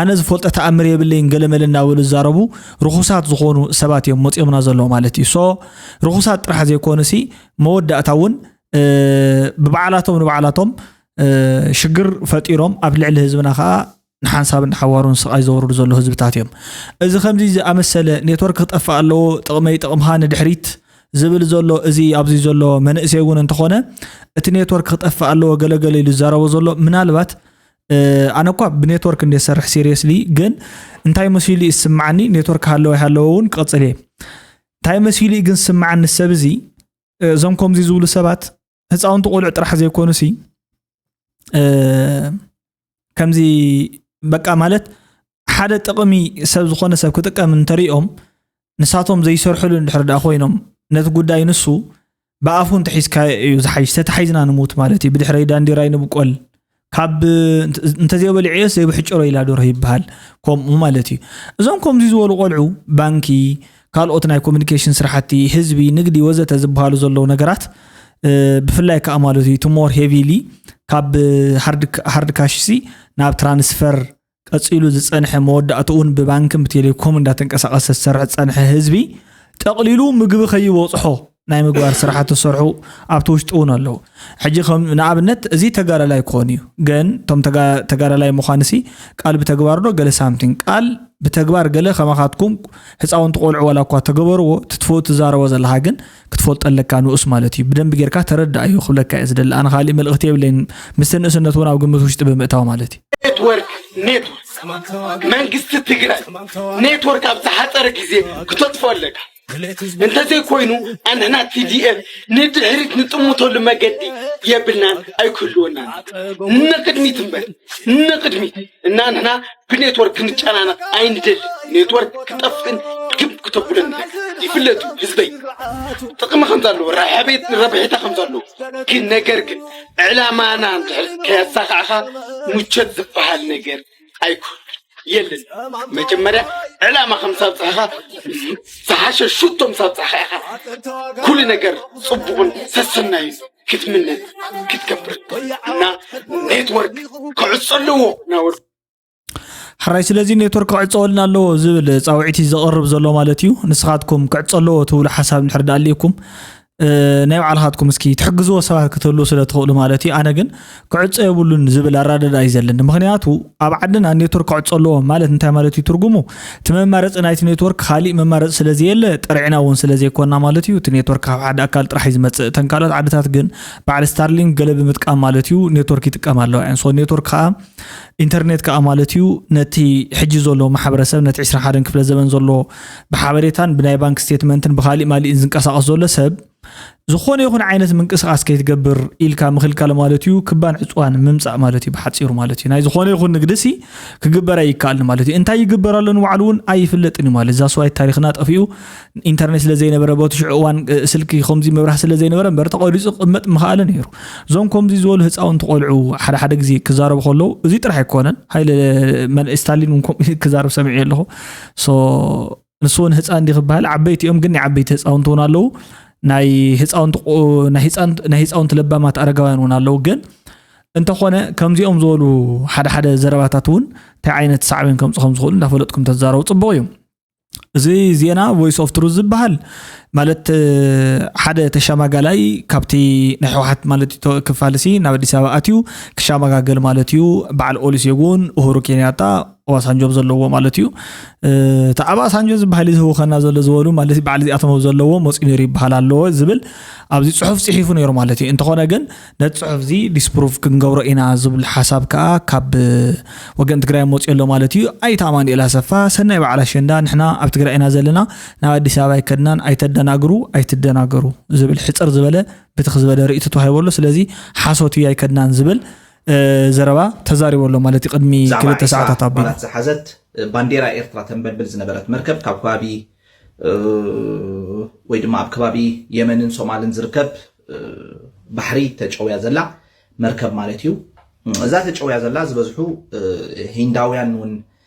ኣነ ዝፈልጦ ተኣምር የብለይን ገለመለ እናበሉ ዝዛረቡ ርኹሳት ዝኾኑ ሰባት እዮም መፂኦምና ዘለዉ ማለት እዩ። ሶ ርኹሳት ጥራሕ ዘይኮኑ ሲ መወዳእታ እውን ብባዕላቶም ንባዕላቶም ሽግር ፈጢሮም ኣብ ልዕሊ ህዝብና ከዓ ንሓንሳብን ንሓዋሩን ስቓይ ዘውርዱ ዘለዉ ህዝብታት እዮም። እዚ ከምዚ ዝኣመሰለ ኔትወርክ ክጠፍእ ኣለዎ፣ ጥቕመይ ጥቕምኻ ንድሕሪት ዝብል ዘሎ እዚ ኣብዚ ዘሎ መንእሰይ እውን እንተኾነ እቲ ኔትወርክ ክጠፍእ ኣለዎ ገለገለ ኢሉ ዝዛረቦ ዘሎ ምናልባት ኣነ እኳ ብኔትወርክ እንደ ዝሰርሕ ሲሪየስሊ ግን እንታይ መሲሉ እዩ ዝስምዓኒ ኔትወርክ ሃለወ ሃለወ እውን ክቐፅል እየ እንታይ መሲሉ እዩ ግን ዝስምዓኒ ሰብ እዚ እዞም ከምዚ ዝብሉ ሰባት ህፃውንቲ ቆልዑ ጥራሕ ዘይኮኑ ሲ ከምዚ በቃ ማለት ሓደ ጥቕሚ ሰብ ዝኾነ ሰብ ክጥቀም እንተሪኦም ንሳቶም ዘይሰርሕሉ እንድሕር ደኣ ኮይኖም ነቲ ጉዳይ ንሱ ብኣፉ እንተሒዝካዮ እዩ ዝሓይሽ ተተሓይዝና ንሙት ማለት እዩ ብድሕረይ ዳንዲራይ ንብቆል ካብ እንተዘይበሊዐዮስ ዘይብሕጭሮ ኢላ ደርሆ ይበሃል ከምኡ ማለት እዩ እዞም ከምዚ ዝበሉ ቆልዑ ባንኪ ካልኦት ናይ ኮሚኒኬሽን ስራሕቲ ህዝቢ ንግዲ ወዘተ ዝበሃሉ ዘለዉ ነገራት ብፍላይ ከዓ ማለት እዩ ትሞር ሄቪሊ ካብ ሃርድ ካሽሲ ናብ ትራንስፈር ቀፂሉ ዝፀንሐ መወዳእትኡ እውን ብባንክን ብቴሌኮም እንዳተንቀሳቀሰ ዝሰርሕ ዝፀንሐ ህዝቢ ጠቕሊሉ ምግቢ ከይበፅሖ ናይ ምግባር ስራሕቲ ዝሰርሑ ኣብቲ ውሽጢ እውን ኣለዉ ሕጂ ከም ንኣብነት እዚ ተጋዳላይ ክኾን እዩ ግን እቶም ተጋዳላይ ምዃንሲ ቃል ብተግባር ዶ ገለ ሳምቲንግ ቃል ብተግባር ገለ ከማኻትኩም ህፃውንቲ ቆልዑ ዋላ እኳ ተገበርዎ ትትፍኡ ትዛረቦ ዘለኻ ግን ክትፈልጦ ኣለካ ንኡስ ማለት እዩ ብደንቢ ጌርካ ተረዳእ እዩ ክብለካ እየ ዝደሊ ኣነ ካሊእ መልእኽቲ የብለይን ምስቲ ንእስነት እውን ኣብ ግምት ውሽጢ ብምእታው ማለት እዩ ኔትወርክ ኔትወርክ መንግስቲ ትግራይ ኔትወርክ ኣብ ዝሓፀረ ግዜ ክተጥፎ ኣለካ እንተዘይኮይኑ ኣንሕና ቲዲኤፍ ንድሕሪት ንጥምተሉ መገዲ የብልናን ኣይክህልወናን ንቅድሚት እምበር ንቅድሚት እና ንሕና ብኔትወርክ ክንጨናነቅ ኣይንደሊ ኔትወርክ ክጠፍእን ክብ ክተብለን ይፍለጡ ህዝበይ ጥቅሚ ከም ዘለዎ ረብሒታ ከም ዘለዎ ግን ነገር ግን ዕላማና እንድሕር ከያሳካዕካ ምቾት ዝበሃል ነገር ኣይኮን የለን መጀመርያ ዕላማ ከም ሳብፅሕኻ ዝሓሸ ሽቶ ምስ ኣብፃሕኻ ኢኻ ኩሉ ነገር ፅቡቕን ሰሰናዩ ክትምነት ክትገብር እና ኔትወርክ ክዕፆ ኣለዎ ናወር ሕራይ ስለዚ ኔትወርክ ክዕፀወልና ኣለዎ ዝብል ፃውዒት እዩ ዘቕርብ ዘሎ ማለት እዩ ንስኻትኩም ክዕፀ ኣለዎ ትብሉ ሓሳብ እንድሕር ዳኣልየኩም ናይ ባዕልኻትኩም እስኪ ትሕግዝዎ ሰባት ክትህልዉ ስለ ትኽእሉ ማለት እዩ ኣነ ግን ክዕፀ የብሉን ዝብል ኣራደዳ እዩ ዘለኒ ምክንያቱ ኣብ ዓድና ኔትወርክ ክዕፀ ኣለዎ ማለት እንታይ ማለት እዩ ትርጉሙ እቲ መማረፂ ናይቲ ኔትወርክ ካሊእ መማረፂ ስለ ዘየለ ጠርዕና እውን ስለ ዘይኮና ማለት እዩ እቲ ኔትወርክ ካብ ሓደ ኣካል ጥራሕ እዩ ዝመፅእ እተን ካልኦት ዓድታት ግን በዓል ስታርሊንክ ገለ ብምጥቃም ማለት እዩ ኔትወርክ ይጥቀም ኣለዋ እየን ሶ ኔትወርክ ከዓ ኢንተርኔት ከዓ ማለት እዩ ነቲ ሕጂ ዘሎ ማሕበረሰብ ነቲ ዕስራን ሓደን ክፍለ ዘበን ዘሎ ብሓበሬታን ብናይ ባንክ ስቴትመንትን ብካሊእ ማሊእን ዝንቀሳቀስ ዘሎ ሰብ ዝኾነ ይኹን ዓይነት ምንቅስቃስ ከይትገብር ኢልካ ምክልካል ማለት እዩ ክባን ዕፅዋን ምምፃእ ማለት እዩ ብሓፂሩ ማለት እዩ ናይ ዝኾነ ይኹን ንግዲ ሲ ክግበር ኣይከኣልን ማለት እዩ እንታይ ይግበር ኣሎ ንባዕሉ እውን ኣይፍለጥን እዩ ማለት እዛ ስዋይ ታሪክና ጠፊኡ ኢንተርኔት ስለ ዘይነበረ በቲ ሽዑ እዋን ስልኪ ከምዚ መብራህ ስለ ዘይነበረ እምበር ተቆሪፁ ክቅመጥ ምክኣለ ነይሩ እዞም ከምዚ ዝበሉ ህፃውንቲ ቆልዑ ሓደ ሓደ ግዜ ክዛረቡ ከለዉ እዚ ጥራሕ ኣይኮነን ሃይለ ስታሊን እውን ከምኡ ክዛረብ ሰሚዐ ኣለኹ ንሱ እውን ህፃን እንዲ ክበሃል ዓበይቲ እዮም ግን ናይ ዓበይቲ ህፃውንቲ እውን ኣለዉ ናይ ህፃውንቲ ለባማት ኣረጋውያን እውን ኣለዉ ግን እንተኾነ ከምዚኦም ዝበሉ ሓደ ሓደ ዘረባታት እውን እንታይ ዓይነት ሳዕቤን ከምፁ ከም ዝኽእሉ እንዳፈለጥኩም ተዛረቡ ፅቡቕ እዩ እዚ ዜና voice of truth ዝበሃል ማለት ሓደ ተሸማጋላይ ካብቲ ናይ ህወሓት ማለት ክፋል ሲ ናብ ኣዲስ ኣበባ ኣትዩ ክሸማጋገል ማለት እዩ በዓል ኦሉሴጉን ኡሁሩ ኬንያታ ኦባሳንጆ ዘለዎ ማለት እዩ እቲ ኣባሳንጆ ዝበሃል እዩ ዝህውኸና ዘሎ ዝበሉ ማለት በዓል እዚኣቶም ዘለዎ መፂኡ ነይሩ ይበሃል ኣለዎ ዝብል ኣብዚ ፅሑፍ ፅሒፉ ነይሩ ማለት እዩ እንተኾነ ግን ነቲ ፅሑፍ እዚ ዲስፕሩቭ ክንገብሮ ኢና ዝብል ሓሳብ ከዓ ካብ ወገን ትግራይ መፂኡ ኣሎ ማለት እዩ ኣይተ ኣማኑኤል ኣሰፋ ሰናይ በዓል ኣሸንዳ ንሕና ኣብ ትግራይ ኢና ዘለና ናብ ኣዲስ ኣበባ ኣይከድናን ኣይተደናግሩ ኣይትደናገሩ ዝብል ሕፅር ዝበለ ብትኽ ዝበለ ርእይቶ ተዋሂቡ ኣሎ ስለዚ ሓሶት እዩ ኣይከድናን ዝብል ዘረባ ተዛሪቡ ኣሎ ማለት እዩ ቅድሚ ክልተ ሰዓታት ኣቢሉ ዝሓዘት ባንዴራ ኤርትራ ተንበልብል ዝነበረት መርከብ ካብ ከባቢ ወይ ድማ ኣብ ከባቢ የመንን ሶማልን ዝርከብ ባሕሪ ተጨውያ ዘላ መርከብ ማለት እዩ እዛ ተጨውያ ዘላ ዝበዝሑ ሂንዳውያን እውን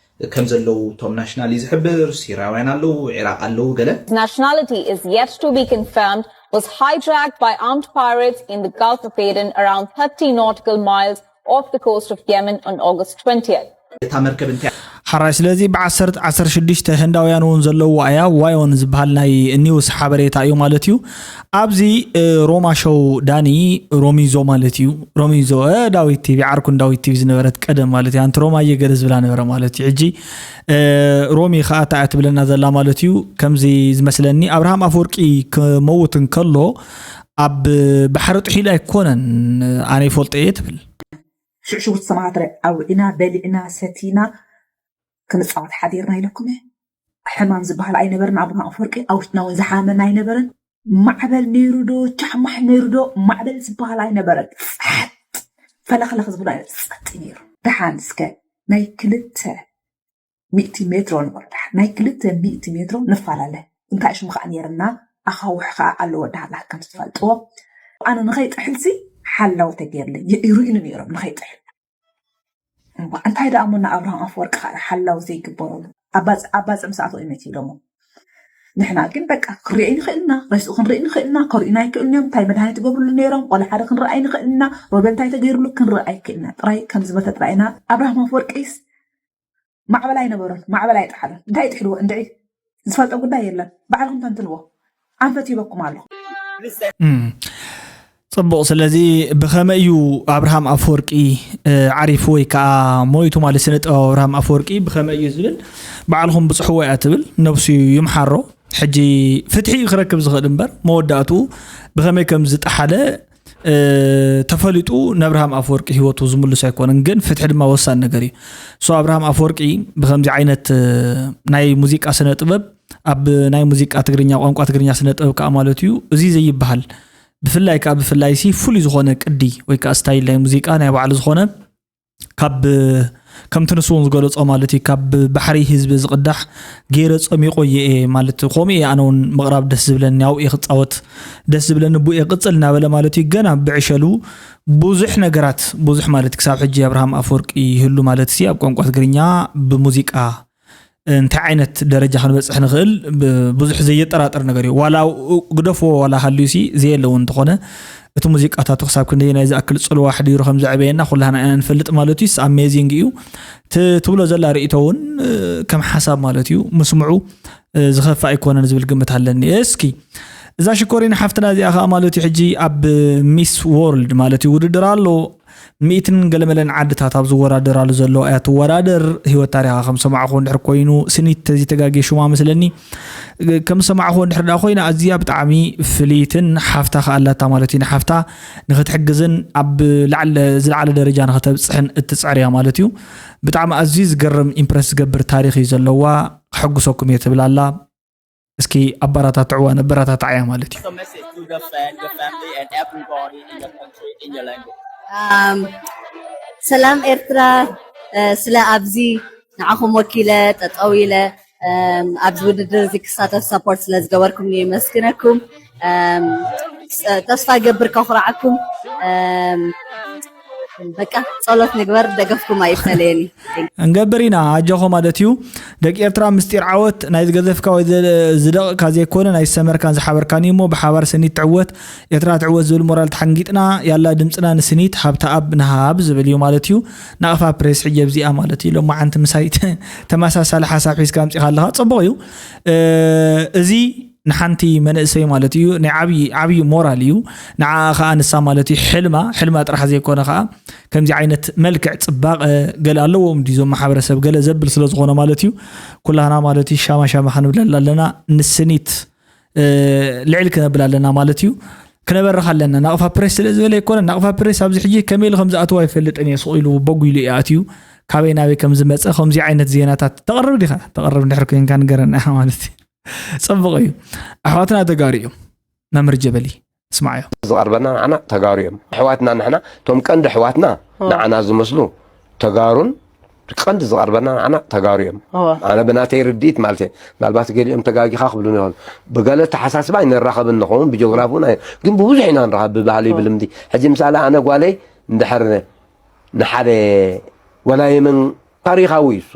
ከም ዘለዉ እቶም ናሽናል እዩ ዝሕብር። ሲራውያን ኣለዉ፣ ዒራቕ ኣለዉ፣ ገለ His nationality is yet to be confirmed, was hijacked by armed pirates in the Gulf of Aden, around thirty nautical miles off the coast of Yemen, on August twentieth. እታ መርከብ እንታይ ሓራይ ስለዚ ብዓሰርተ ዓሰርተ ሽዱሽተ ህንዳውያን እውን ዘለውዋ እያ። ዋዮን ዝበሃል ናይ ኒውስ ሓበሬታ እዩ ማለት እዩ። ኣብዚ ሮማ ሾው ዳኒ ሮሚዞ ማለት እዩ። ሮሚዞ ዳዊት ቲቪ ዓርኩን ዳዊት ቲቪ ዝነበረት ቀደም ማለት እዩ። ኣንቲ ሮማ እየገለ ዝብላ ነበረ ማለት እዩ። ሕጂ ሮሚ ከዓ እንታይ እያ ትብለና ዘላ ማለት እዩ። ከምዚ ዝመስለኒ ኣብርሃም ኣፈወርቂ ክመውት እንከሎ ኣብ ባሕሪ ጥሒሉ ኣይኮነን ኣነ ይፈልጦ እየ ትብል። ሽዑ ሽጉርቲ ሰማኻትረ ኣውዒና በሊዕና ሰቲና ክንፃወት ሓዲርና ኢለኩም። ሕማም ዝበሃል ኣይነበርን። ኣብርሃም ኣፈወርቂ ኣብ ውሽጥና እውን ዝሓመና ኣይነበርን። ማዕበል ነይሩ ዶ ቻሕማሕ ነይሩ ዶ ማዕበል ዝበሃል ኣይነበረን። ጸጥ ፈለኽለኽ ዝብሉ ኣይነ ጸጥ ነይሩ። ደሓን እስከ ናይ ክልተ ሚእቲ ሜትሮ ንበል ደሓን ናይ ክልተ ሚእቲ ሜትሮ ንፈላለ። እንታይ ሽሙ ከዓ ነይርና ኣኻውሕ ከዓ ኣለዎ ዳህላክ ከም ትፈልጥዎ። ኣነ ንኸይጥሕልሲ ሓላው ተገይርለ ይርእዩኒ ነይሮም ንኸይጥሕል። እምባ እንታይ ደኣ እሞ ንኣብርሃም ኣፈወርቂ ከዓ ሓላው ዘይግበረሉ ኣባፅ ኣባፅ ምሳኣቶ እዩ መት ኢሎሞ። ንሕና ግን በቃ ክንሪኦ ይንኽእል ኢና ረስኡ ክንርኢ ንኽእል ኢና ከርእዩና ኣይክእልን እዮም እንታይ መድሃኒት ይገብርሉ ነይሮም ቆለ ሓደ ክንርኢ ኣይንኽእል ኢና ሮቤል እንታይ ተገይርሉ ክንርኢ ኣይክእል ኢና ጥራይ ከም ዝመተ ጥራይ ኢና ኣብርሃም ኣፈወርቂስ ማዕበል ኣይነበሮን ማዕበል ኣይጠሓሎን እንታይ ይጥሕልዎ እንድዒ ዝፈልጦ ጉዳይ የለን ባዕልኩም ተንትንዎ ኣንፈት ይበኩም ኣለኹ እም። ጽቡቕ ስለዚ ብኸመይ እዩ ኣብርሃም ኣፈወርቂ እ፣ ዓሪፉ ወይ ከዓ ሞይቱ ማለት ስነ ጥበብ ኣብርሃም ኣፈወርቂ ብኸመይ እዩ ዝብል ባዕልኹም ብፅሕዎ እያ ትብል ነብሱ ይምሓሮ ሕጂ ፍትሒ እዩ ክረክብ ዝኽእል እምበር መወዳእቱ ብኸመይ ከም ዝጠሓለ እ፣ ተፈሊጡ ንኣብርሃም ኣፈወርቂ ህይወቱ ዝምልሱ ኣይኮነን ግን ፍትሒ ድማ ወሳኒ ነገር እዩ ሶ ኣብርሃም ኣፈወርቂ ብከምዚ ዓይነት እ፣ ናይ ሙዚቃ ስነ ጥበብ ኣብ ናይ ሙዚቃ ትግርኛ ቋንቋ ትግርኛ ስነ ጥበብ ከዓ ማለት እዩ እዚ ዘይበሃል ብፍላይ ከዓ ብፍላይ ሲ ፍሉይ ዝኾነ ቅዲ ወይ ከዓ ስታይል ናይ ሙዚቃ ናይ ባዕሉ ዝኾነ ካብ ከምቲ ንሱ እውን ዝገለፆ ማለት እዩ ካብ ባሕሪ ህዝቢ ዝቕዳሕ ገይረ ፀሚቆ እየ ማለት ከምኡ እየ ኣነ እውን ምቕራብ ደስ ዝብለኒ ኣብኡ እየ ክፃወት ደስ ዝብለኒ ብኡ እየ ቅፅል እናበለ ማለት እዩ ገና ብዕሸሉ ብዙሕ ነገራት ብዙሕ ማለት ክሳብ ሕጂ ኣብርሃም ኣፈወርቂ ይህሉ ማለት ሲ ኣብ ቋንቋ ትግርኛ ብሙዚቃ እንታይ ዓይነት ደረጃ ክንበፅሕ ንኽእል ብዙሕ ዘየጠራጥር ነገር እዩ ዋላ ግደፍዎ ዋላ ሃልዩ ሲ ዘየለውን እንተኾነ እቲ ሙዚቃታቱ ክሳብ ክንደየናይ ዝኣክል ፅልዋ ኣሕዲሩ ከም ዘዕበየና ኩላህና ኢና ንፈልጥ ማለት እዩ ኣሜዚንግ እዩ ትብሎ ዘላ ርእቶ እውን ከም ሓሳብ ማለት እዩ ምስምዑ ዝኸፍእ ኣይኮነን ዝብል ግምት ኣለኒ እስኪ እዛ ሽኮሪና ሓፍትና እዚኣ ከዓ ማለት እዩ ሕጂ ኣብ ሚስ ወርልድ ማለት እዩ ውድድር ኣሎ ሚእትን ገለመለን ዓድታት ኣብ ዝወዳደራሉ ዘለዋ እያ ትወዳደር ህይወት ታሪኻ ከም ሰማዕኹ እንድሕር ኮይኑ ስኒት ተዚ ተጋጌ ሹማ መስለኒ ከም ሰማዕኹ እንድሕር ዳ ኮይና ኣዝያ ብጣዕሚ ፍልይትን ሓፍታ ከኣላታ ማለት እዩ ንሓፍታ ንክትሕግዝን ኣብ ዝለዓለ ደረጃ ንክተብፅሕን እትፅዕር እያ ማለት እዩ ብጣዕሚ ኣዝዩ ዝገርም ኢምፕረስ ዝገብር ታሪክ እዩ ዘለዋ ክሕጉሰኩም እየ ትብል ኣላ እስኪ ኣበረታትዕዋ ነበረታትዓያ ማለት እዩ ሰላም ኤርትራ ስለ ኣብዚ ንዓኹም ወኪለ ጠጠው ኢለ ኣብዚ ውድድር እዚ ክሳተፍ ሰፖርት ስለ ዝገበርኩም የመስግነኩም ተስፋ ገብር ከኩራዓኩም በቃ ጸሎት ንግበር ደገፍኩም ኣይፈለየኒ እንገብር ኢና ኣጆኹ ማለት እዩ ደቂ ኤርትራ ምስጢር ዓወት ናይ ዝገዘፍካ ወይ ዝደቕካ ዘይኮነ ናይ ዝሰመርካን ዝሓበርካን እዩ እሞ ብሓባር ስኒት ትዕወት ኤርትራ ትዕወት ዝብል ሞራል ተሓንጊጥና ያላ ድምፅና ንስኒት ሃብታ ኣብ ንሃብ ዝብል እዩ ማለት እዩ ናቕፋ ፕሬስ ሕጂ ኣብዚኣ ማለት እዩ ሎማ ሓንቲ ምሳይ ተመሳሳሊ ሓሳብ ሒዝካ ኣምፂኻ ኣለኻ ፅቡቕ እዩ እዚ ንሓንቲ መንእሰይ ማለት እዩ ናይ ዓብዪ ዓብዪ ሞራል እዩ ንዓ ከዓ ንሳ ማለት እዩ ሕልማ ሕልማ ጥራሕ ዘይኮነ ከዓ ከምዚ ዓይነት መልክዕ ፅባቐ ገለ ኣለዎም ድዞም ማሕበረሰብ ገለ ዘብል ስለ ዝኾነ ማለት እዩ ኩላህና ማለት እዩ ሻማ ሻማ ክንብለላ ኣለና ንስኒት ልዕል ክነብል ኣለና ማለት እዩ ክነበርኻ ኣለና ናቕፋ ፕሬስ ስለ ዝበለ ኣይኮነ ናቕፋ ፕሬስ ኣብዚ ሕጂ ከመይ ኢሉ ከም ዝኣትዋ ኣይፈልጥን እየ ስቕ ኢሉ በጉ ኢሉ እዩ ኣትዩ ካበይ ናበይ ከም ዝመፀ ከምዚ ዓይነት ዜናታት ተቕርብ ዲኻ ተቕርብ እንድሕር ኮይንካ ንገረና ኢኻ ማለት እዩ ፅቡቕ እዩ ኣሕዋትና ተጋሩ እዮም መምህር ጀበሊ ስማዕዮ ዝቐርበና ንዓና ተጋሩ እዮም ኣሕዋትና ንሕና እቶም ቀንዲ ኣሕዋትና ንዓና ዝመስሉ ተጋሩን ቀንዲ ዝቐርበና ንዓና ተጋሩ እዮም ኣነ ብናተይ ርድኢት ማለት ምናልባት ገሊኦም ተጋጊኻ ክብሉ ይኽእሉ ብገለ ተሓሳስባ ኣይንራኸብን ንኸውን ብጂኦግራፊ እውን ግን ብብዙሕ ኢና ንራኸብ ብባህሊ ብልምዲ ሕጂ ምሳሌ ኣነ ጓለይ እንድሕር ንሓደ ዋላ የመን ታሪኻዊ እዩ እሱ።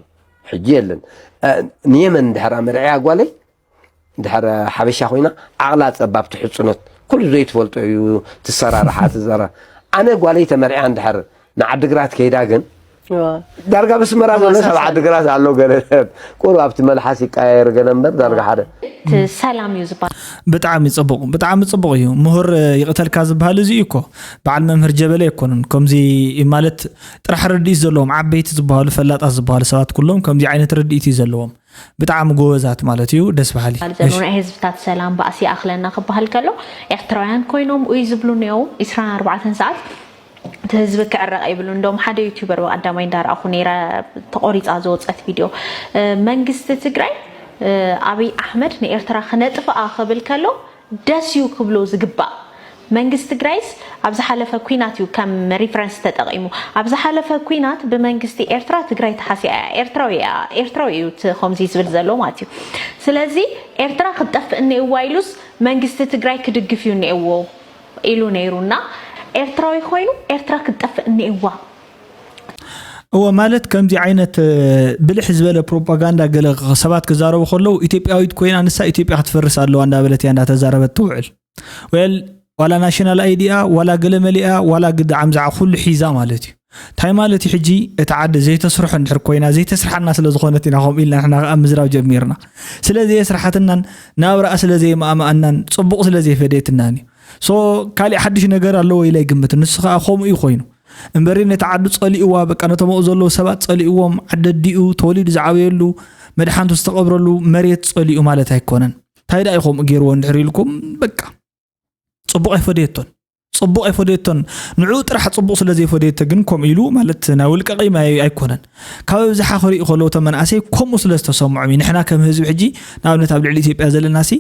ሕጂ የለን። እ፣ ንየመን እንድሕር ኣመርዕያ ጓለይ፣ እንድሕር ሓበሻ ኮይና፣ ዓቕላ ጸባብ ትሕጽኖት፣ ኩሉ ዘይትፈልጦ እዩ ትሰራርሓ፣ ትዘራ። ኣነ ጓለይ ተመርዕያ እንድሕር ንዓድግራት ከይዳ ግን፣ እዋ። ዳርጋ ብስመራ ዘሎ ሰብ ዓድግራት ኣሎ፣ ገለ ሰብ ቁሩብ ኣብቲ መልሓስ ይቀያየር ገለ እምበር፣ ዳርጋ ሓደ። እቲ ሰላም እዩ ዝበሃል። ብጣዕሚ ጽቡቕ፣ ብጣዕሚ ጽቡቕ እዩ። ምሁር ይቕተልካ ዝበሃል እዚ እዩ እኮ። በዓል መምህር ጀበለ ኣይኮኑን። ከምዚ ማለት ጥራሕ ርድኢት ዘለዎም ዓበይቲ ዝበሃሉ፣ ፈላጣት ዝበሃሉ ሰባት ኩሎም ከምዚ ዓይነት ርድኢት እዩ ዘለዎም። ብጣዕሚ ጎበዛት ማለት እዩ። ደስ በሃሊ። በዓል ዘሎ እሺ። ናይ ህዝብታት ሰላም ባእሲ ይኣኽለና ክበሃል ከሎ፣ ኤርትራውያን ኮይኖም ኡይ ዝብሉ እኒአው። ዒስራን ኣርባዕተን ሰዓት እቲ ህዝቢ ክዕረቕ ይብሉ። እንደውም ሓደ ዩቲዩበር ብቐዳማይ እንዳረኣኹ ነይረ፣ ተቖሪፃ ዝወፀት ቪድዮ። እ፣ መንግስቲ ትግራይ፣ እ፣ ኣብይ ኣሕመድ ንኤርትራ ክነጥፍኣ ክብል ከሎ ደስ እዩ ክብሎ ዝግባእ። መንግስቲ ትግራይስ ኣብ ዝሓለፈ ኲናት እዩ ከም ሪፈረንስ ተጠቒሙ። ኣብ ዝሓለፈ ኲናት ብመንግስቲ ኤርትራ ትግራይ ተሓሲያ እያ። ኤርትራዊ እያ፣ ኤርትራዊ እዩ እቲ ከምዚ ዝብል ዘሎ ማለት እዩ። ስለዚ ኤርትራ ክትጠፍእ እኒኤዋ ኢሉስ መንግስቲ ትግራይ ክድግፍ እዩ እኒኤዎ ኢሉ ነይሩ እና ኤርትራዊ ኮይኑ ኤርትራ ክትጠፍእ እኒኤዋ። እወ፣ ማለት ከምዚ ዓይነት፣ እ፣ ብልሕ ዝበለ ፕሮፓጋንዳ ገለ ሰባት ክዛረቡ ከለዉ፣ ኢትዮጵያዊት ኮይና ንሳ ኢትዮጵያ ክትፈርስ ኣለዋ እንዳበለት እያ እንዳተዛረበት ትውዕል። ወል፣ ዋላ ናሽናል ኣይዲኣ፣ ዋላ ገለ መሊኣ፣ ዋላ ግዳ ዓምዛዓ ኩሉ ሒዛ ማለት እዩ። እንታይ ማለት እዩ? ሕጂ እታ ዓዲ ዘይተስርሖ እንድሕር ኮይና፣ ዘይተስርሓና ስለ ዝኾነት ኢና ከምኡ ኢልና ንሕና ከኣ ምዝራብ ጀሚርና። ስለ ዘየስርሓትናን ናብራኣ ስለ ዘየማእማኣናን ጽቡቕ ስለ ዘይፈደየትናን እዩ። ሶ፣ ካሊእ ሓድሽ ነገር ኣለዎ ኢለ ኣይግምትን። ንሱ ከኣ ከምኡ እዩ ኮይኑ። እምበሪ ነቲ ዓዱ ጸሊእዋ፣ በቃ ነቶም ኣብኡ ዘለዉ ሰባት ጸሊእዎም፣ ዓዲ ኣዲኡ፣ ተወሊዱ ዝዓበየሉ፣ መድሓንቱ ዝተቐብረሉ መሬት ጸሊኡ ማለት ኣይኮነን። እንታይ ደኣ እዩ ከምኡ ገይርዎ እንድሕር ኢልኩም፣ በቃ፣ ጽቡቕ ኣይፈደየቶን። ጽቡቕ ኣይፈደየቶን። ንዕኡ ጥራሕ ጽቡቕ ስለ ዘይፈደየቶ ግን ከምኡ ኢሉ ማለት ናይ ውልቀ ቂም ኣይ-፣ ኣይኮነን። ካብ ኣብዝሓ ክርእዩ ከለዉ እቶም መናእሰይ ከምኡ ስለ ዝተሰምዖም እዩ። ንሕና ከም ህዝቢ ሕጂ ንኣብነት ኣብ ልዕሊ ኢትዮጵያ ዘለናሲ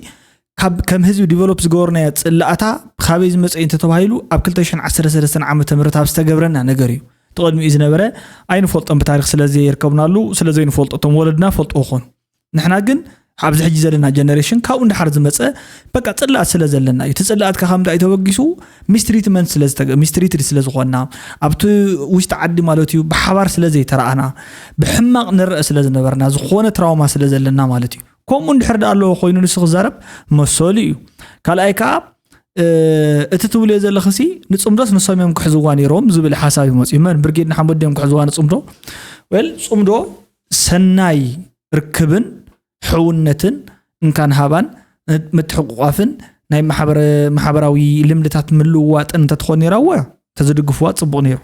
ካብ፣ ከም ህዝቢ ዲቨሎፕ ዝገበርናዮ ጽላእታ ካበይ ዝመጸ እዩ እንተተባሂሉ ኣብ ክልተ ሽሕን ዓሰርተ ሰለስተን ዓመተ ምህረት ኣብ ዝተገብረና ነገር እዩ። እቲ ቅድሚኡ ዝነበረ ኣይንፈልጦም ብታሪኽ ስለ ዘይርከብናሉ ስለ ዘይንፈልጦ እቶም ወለድና ፈልጥዎ ኾኑ። ንሕና ግን ኣብዚ ሕጂ ዘለና ጀነሬሽን ካብኡ እንድሓር ዝመጸ በቃ ጽላኣት ስለ ዘለና እዩ። እቲ ጽላኣት ከ ካብ ምንታይ ተበጊሱ? ሚስትሪትመንት ስለ ዝተገ-፣ ሚስትሪትድ ስለ ዝኾንና፣ ኣብቲ ውሽጢ ዓዲ ማለት እዩ ብሓባር ስለ ዘይተረኣና፣ ብሕማቕ ንረአ ስለ ዝነበርና፣ ዝኾነ ትራውማ ስለ ዘለና ማለት እዩ። ከምኡ እንድሕር ደኣ ኣለዎ ኮይኑ ንሱ ክዛረብ መሰሉ እዩ። ካልኣይ ከኣ፣ እ፣ እቲ ትብልዮ ዘለኽሲ ንጽምዶስ ንሶም እዮም ክሕዝዋ ነይሮም ዝብል ሓሳብ እዩ መጺኡ። መን ብርጌድ ንሓመዱ እዮም ክሕዝዋ ንጽምዶ? ወል፣ ጽምዶ ሰናይ ርክብን ሕውነትን እንካን ሃባን ምትሕቁቋፍን ናይ ማሕበረ-፣ ማሕበራዊ ልምድታት ምልውዋጥን እንተትኾን ነይራ እወ ተዝድግፍዋ ጽቡቕ ነይሩ።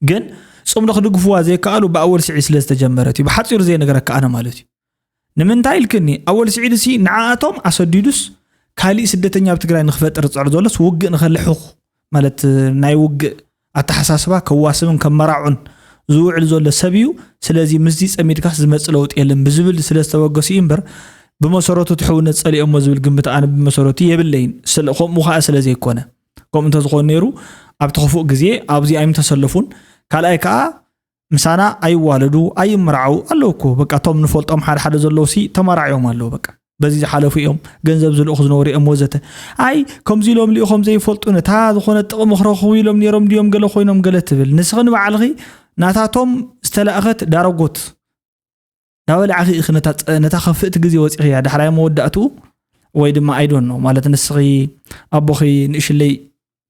ግን ጽምዶ ክድግፍዋ ዘይከኣሉ ብኣወል ስዒድ ስለ ዝተጀመረት እዩ። ብሓጺሩ ዘይነገረካ ኣነ ማለት እዩ። ንምንታይ ኢልክኒ? ኣወል ስዒድ ሲ ንዓኣቶም ኣሰዲዱስ ካሊእ ስደተኛ ኣብ ትግራይ ንክፈጥር ዝጽዕር ዘሎስ ውግእ ንኸልሕኹ ማለት ናይ ውግእ ኣተሓሳስባ ከዋስብን ከመራዑን ዝውዕል ዘሎ ሰብ እዩ። ስለዚ ምስዚ ጸሚድካስ ዝመጽእ ለውጢ የለን ብዝብል ስለ ዝተበገሱ እዩ እምበር ብመሰረቱ እቲ ሕውነት ጸሊኦሞ ዝብል ግምት ኣነ ብመሰረቱ የብለይን። ስለ-፣ ከምኡ ኸኣ ስለ ዘይኮነ፣ ከምኡ እንተዝኾነ ነይሩ ኣብቲ ክፉእ ግዜ ኣብዚ ኣይምተሰለፉን። ካልኣይ ከኣ ምሳና ኣይዋለዱ ኣይመርዓው ኣለዉ እኮ። በቃ እቶም ንፈልጦም ሓደ ሓደ ዘለዉ ሲ ተመራዕዮም ኣለዉ። በቃ በዚ ዝሓለፉ እዮም፣ ገንዘብ ዝልእኹ ዝነበሩ እዮም ወዘተ። ኣይ ከምዚ ኢሎም ልኢኾም ዘይፈልጡ ነታ ዝኾነ ጥቕሚ ክረኽቡ ኢሎም ነይሮም ድዮም ገለ ኮይኖም ገለ ትብል። ንስኺ ንባዕልኺ ናታቶም ዝተላእኸት ዳረጎት ናበላዕኺ ኢኺ ነታ ጸ-፣ ነታ ከፍእቲ ግዜ ወጺኺ እያ። ዳሕራይ መወዳእትኡ ወይ ድማ ኣይዶን ነው ማለት ንስኺ ኣቦኺ ንእሽለይ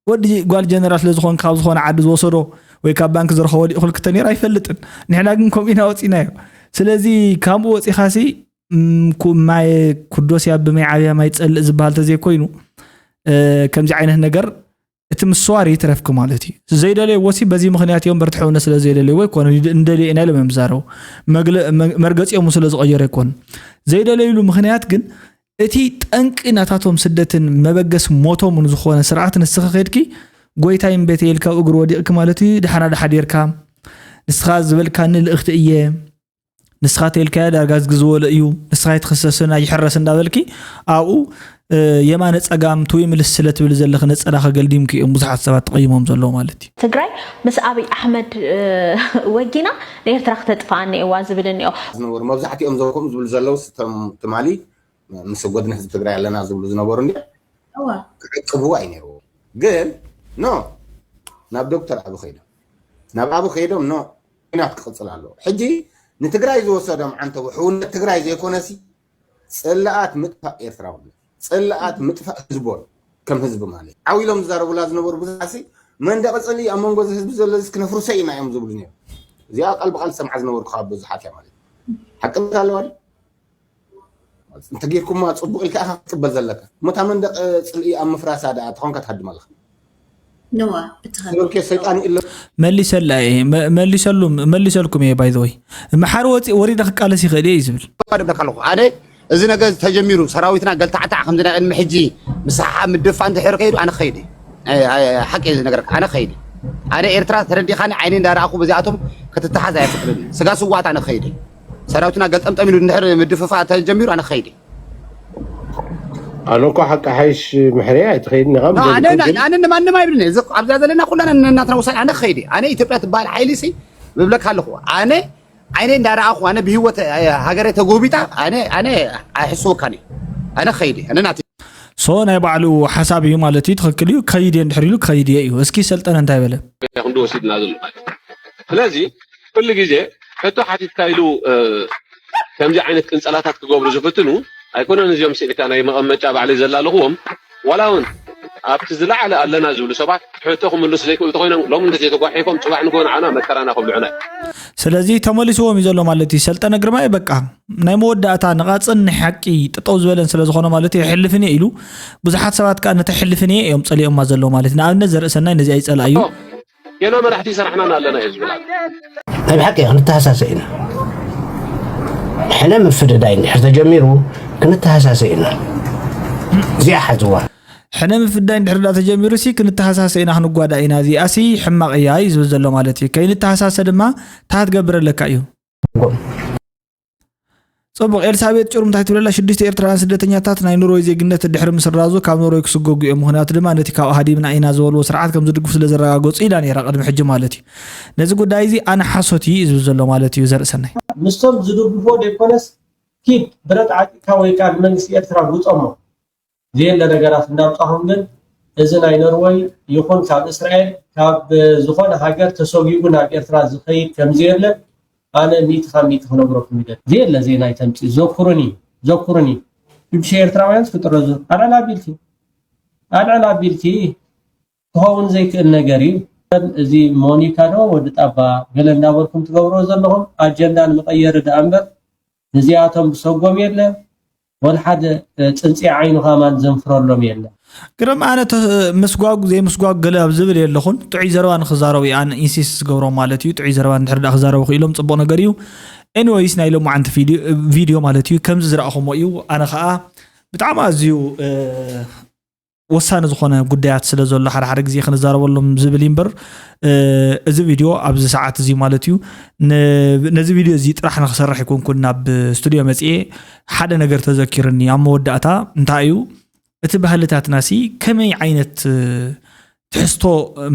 ወዲ ጓል ጀነራል ስለ ዝኾንካ ካብ ዝኾነ ዓዲ ዝወሰዶ ወይ ካብ ባንክ ዝረኸቦ ልኢኹልኪ ተነይሩ ኣይፈልጥን። ንሕና ግን ከምኡ ኢና ወጺናዮ። ስለዚ ካብኡ ወጺኻሲ፣ ም፣ ኩ-፣ ማይ ኩዶስ ያብ ማይ ዓብያ ማይ ጸልእ ዝበሃል ተዘይኮይኑ፣ እ፣ ከምዚ ዓይነት ነገር እቲ ምስዋር ይትረፍኪ ማለት እዩ። ዘይደለይዎ ሲ በዚ ምኽንያት እዮም በርትሐውነ ስለ ዘይደለይዎ ኣይኮነን። ይድ-፣ እንደልዮ ኢና ኢሎም እዮም ዝዛረቡ። መግለ-፣ መ-፣ መርገጺኦም ስለ ዝቐየሩ ኣይኮኑን። ዘይደለይሉ ምኽንያት ግን እቲ ጠንቂ ናታቶም ስደትን መበገስ ሞቶምን ዝኾነ ስርዓት ንስኺ ኸድኪ ጎይታይ እምቤተ ኢልካ ኣብ እግሩ ወዲቕኪ ማለት እዩ። ደሓና ደሓዲርካ ንስኻ ዝበልካኒ ልእኽቲ እየ፣ ንስኻ ተልካዮ ዳርጋ ዝግዝወለ እዩ፣ ንስኻ ኣይትኽሰስን ኣይሕረስ እንዳበልኪ ኣብኡ፣ እ፣ የማነ ጸጋም ትውይ ምልስ ስለ ትብል ዘለኺ ነጸላኺ ገልዲምኪ እዮም ብዙሓት ሰባት ተቐይሞም ዘለዉ ማለት እዩ። ትግራይ ምስ ኣብይ ኣሕመድ፣ እ፣ ወጊና ንኤርትራ ክተጥፍኣ እኒኤዋ ዝብል እኒኦ። ዝነበሩ መብዛሕትኦም ዘው ከምኡ ዝብሉ ዘለዉ ስ-፣ ቶም ትማሊ ምስ ጎድኒ ህዝቢ ትግራይ ኣለና ዝብሉ ዝነበሩ እንዲ እዋ። ክዕቅብዋ እዩ ነይርዎ። ግን ኖ፣ ናብ ዶክተር ኣቢ ከይዶም ናብ ኣቡ ከይዶም ኖ፣ ኲናት ክቕጽል ኣለዎ። ሕጂ ንትግራይ ዝወሰዶም ዓንተቦ ሕውነት ትግራይ ዘይኮነሲ፣ ጽልኣት ምጥፋእ ኤርትራውነት፣ ጽልኣት ምጥፋእ ህዝቦም ከም ህዝቢ ማለት እዩ። ዓው ኢሎም ዝዛረቡላ ዝነበሩ ብዙሓትሲ፣ መንደቂ ጽልኢ ኣብ መንጎ እዚ ህዝቢ ዘሎ እዚ ክነፍርሶ ኢና እዮም ዝብሉ ነይሩ። እዚኣ ቃል ብቃል ዝሰምዓ ዝነበርኩ ካብ ብዙሓት እያ ማለት እዩ። ሓቅነት ኣለዋ ድዩ? እንተጌርኩማ ጽቡቕ ኢልካ ኢኻ ክትቅበል ዘለካ። እሞ እታ መንደቕ ጽልኢ ኣብ ምፍራሳ ደኣ ተኾንካ ትሃድም ኣለኻ። ነዋ እቲ ኸ ዝብልከ ሰይጣን ኢሎ መሊሰላ እየ መ- መሊሰሉ መሊሰልኩም እየ ባይዘወይ እምሓር ወፂ ወሪደ ክቃለስ ይኽእል እየ እዩ ዝብል ደብለካ ኣለኹ ኣነ። እዚ ነገር ተጀሚሩ ሰራዊትና ገልታዕታዕ ከምዚ ናይ ቅድሚ ሕጂ ምስሓሓ ምድፋ እንድሕር ከይዱ ኣነ ክኸይድ እየ። ኣይ- ኣይ- ሓቂ እዚ ነገር ኣነ ክኸይድ እየ። ኣነ ኤርትራ ተረዲኻኒ ዓይነ እንዳረኣኹ በዚኣቶም ክትተሓዝ ኣይፍቅድን እየ። ስጋ ስዋት ኣነ ክኸይድ እየ። ሰራዊትና ገልጠምጠም ኢሉ እንድሕር ምድፍፋ ተጀሚሩ ኣነ ክኸይድ እየ። ኣነ እኮ ሓቂ ሓይሽ ምሕርያ ኣይትኸይድን ኢኻ ኖ፣ ኣነ ምገድኩ ና- ግን ኣነ ንማንም ኣይብልን እየ። እዚ ኣብዛ ዘለና ኩላና ንናትና ውሳኔ ኣነ ክኸይድ እየ። ኣነ ኢትዮጵያ ትበሃል ሓይሊ ሲ ብብለካ ኣለኹ ኣነ ዓይነ እንዳረኣኹ ኣነ ብህይወት ሃገረ ተጎቢጣ ኣነ ኣነ ኣይሕስወካን እዩ። ኣነ ክኸይድ እየ። ኣነ ናት ሶ ናይ ባዕሉ ሓሳብ እዩ ማለት እዩ ትኽክል እዩ ክኸይድ እየ እንድሕር ኢሉ ክኸይድ እየ እዩ እስኪ ሰልጠነ እንታይ በለ ክንዲ ወሲድና ዘሎ ማለት እዩ። ስለዚ ኩሉ ግዜ ሕቶ ሓቲትካ ኢሉ እ፣ ከምዚ ዓይነት ቅንፀላታት ክገብሩ ዝፍትኑ ኣይኮነን። እዚኦም ስዒድካ ናይ መቐመጫ ባዕለይ ዘላልኽዎም ዋላ እውን ኣብቲ ዝለዓለ ኣለና ዝብሉ ሰባት ሕቶ ክምልሱ ዘይክእሉ ተኮይኖም ሎም እንተዘይተጓሒፎም ፅባሕ ንጎ ንዓና መከራና ከብልዑና እዮም። ስለዚ ተመሊስዎም እዩ ዘሎ ማለት እዩ ሰልጠነ ግርማይ በቃ ናይ መወዳእታ ንቓፅን ናይ ሓቂ ጠጠው ዝበለን ስለ ዝኾነ ማለት እዩ የሕልፍን እየ ኢሉ ብዙሓት ሰባት ከዓ ነተሕልፍን እየ እዮም ፀሊኦማ ዘለዉ ማለት እዩ ንኣብነት ዘርእሰናይ ነዚኣ ይፀላ እዩ ገና መራሕቲ ይሰራሕናን ኣለና እዩ ዝብል ኣሎ። ናይ ብሓቂ ክንተሃሳሰ ኢና ሕነ ምፍድዳይ እንድሕር ተጀሚሩ ክንተሃሳሰ ኢና እዚኣ ሓዝዋ ሕነ ምፍዳይ እንድሕር ዳ ተጀሚሩ ሲ ክንተሃሳሰ ኢና ክንጓዳ ኢና እዚኣ ሲ ሕማቕ እያ እዩ ዝብል ዘሎ ማለት እዩ ከይንተሃሳሰ ድማ እንታይ ትገብር ኣለካ እዩ ፅቡቕ ኤልሳቤጥ ጭሩም እንታይ ትብለላ ሽዱሽተ ኤርትራውያን ስደተኛታት ናይ ኖርወይ ዜግነት ድሕሪ ምስራዙ ካብ ኖርወይ ክስጎጉ እዮም ምክንያቱ ድማ ነቲ ካብኡ ሃዲምና ኢና ዝበልዎ ስርዓት ከም ዝድግፉ ስለ ዘረጋገፁ ኢላ ነይራ ቅድሚ ሕጂ ማለት እዩ ነዚ ጉዳይ እዚ ኣነ ሓሶት እዩ ዝብል ዘሎ ማለት እዩ ዘርእሰናይ ምስቶም ዝድግፎ ዘይኮነስ ኪድ ብረት ዓጢቅካ ወይ ከዓ ንመንግስቲ ኤርትራ ውፀሞ ዘየለ ነገራት እንዳምፃኹም ግን እዚ ናይ ኖርወይ ይኹን ካብ እስራኤል ካብ ዝኾነ ሃገር ተሰጊጉ ናብ ኤርትራ ዝኸይድ ከምዘየለ ኣነ ሚእቲ ካብ ሚእቲ ክነግረኩም ይደል ዘየለ ዜና ይተምፅእ ዘኩሩኒ ዘኩሩኒ ሽዱሽተ ኤርትራውያን ክጥረዙ ኣልዕል ኣቢልኪ ኣልዕል ኣቢልኪ ክኸውን ዘይክእል ነገር እዩ። እዚ ሞኒካ ዶ ወዲ ጣባ ገለ እንዳበልኩም ትገብሮ ዘለኹም ኣጀንዳ ንምቐየሪ ደኣ እምበር ንዚኣቶም ብሰጎም የለ ወላ ሓደ ፅንፂ ዓይኑ ከማን ዘንፍረሎም የለ። ግርም ኣነ ምስጓጉ ዘይምስጓጉ ገለ ኣብ ዝብል የለኹን ጥዑይ ዘረባ ንክዛረቡ ኣነ ኢንሲስት ዝገብሮም ማለት እዩ ጥዑይ ዘረባ እንድሕር ዳ ክዛረቡ ክኢሎም ፅቡቅ ነገር እዩ። ኤኒወይስ ናይ ሎማዓንቲ ቪድዮ ማለት እዩ ከምዚ ዝረእኹሞ እዩ ኣነ ከዓ ብጣዕሚ ኣዝዩ ወሳኒ ዝኾነ ጉዳያት ስለ ዘሎ ሓደ ሓደ ግዜ ክንዛረበሎም ዝብል እዩ እምበር እዚ ቪድዮ ኣብዚ ሰዓት እዚ ማለት እዩ ነዚ ቪድዮ እዚ ጥራሕ ንክሰርሕ ይኮንኩን ናብ ስቱድዮ መፅኤ ሓደ ነገር ተዘኪርኒ ኣብ መወዳእታ እንታይ እዩ እቲ ባህልታትና ሲ ከመይ ዓይነት ትሕዝቶ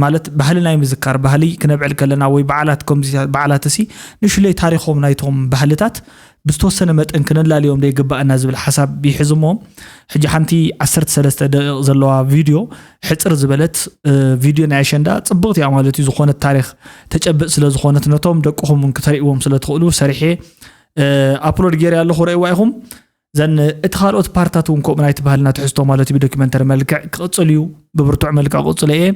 ማለት ባህሊ ናይ ምዝካር ባህሊ ክነብዕል ከለና ወይ በዓላት ከምዚ በዓላት ሲ ንሽለይ ታሪኾም ናይቶም ባህልታት ብዝተወሰነ መጠን ክነላልዮም ዶ ይግባኣና ዝብል ሓሳብ ይሕዝ እሞ ሕጂ ሓንቲ ዓሰርተ ሰለስተ ደቂቕ ዘለዋ ቪድዮ ሕፅር ዝበለት ቪድዮ ናይ ኣሸንዳ ፅብቕቲ እያ ማለት እዩ ዝኾነት ታሪክ ተጨብጥ ስለ ዝኾነት ነቶም ደቅኹም እውን ክተርእዎም ስለ ትኽእሉ ሰሪሐ ኣፕሎድ ገይረ ኣለኹ ረእዋ ኢኹም ዘን እቲ ካልኦት ፓርታት እውን ከምኡ ናይቲ ባህልና ትሕዝቶ ማለት እዩ ብዶኪመንተሪ መልክዕ ክቕፅል እዩ ብብርቱዕ መልክዕ ክቕፅሎ እየ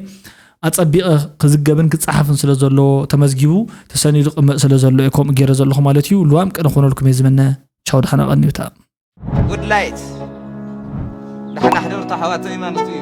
ኣፀቢቐ ክዝገብን ክፀሓፍን ስለ ዘሎ ተመዝጊቡ ተሰኒዱ ቅመጥ ስለ ዘሎ እየ ከምኡ ገይረ ዘለኹ ማለት እዩ ልዋም ቅነ ኮነልኩም እየ ዝምነ ቻው ደሓና ቀንዩታ ጉድ ላይት ዳሕና ሕደሩ ተሓዋተይ ማለት እዩ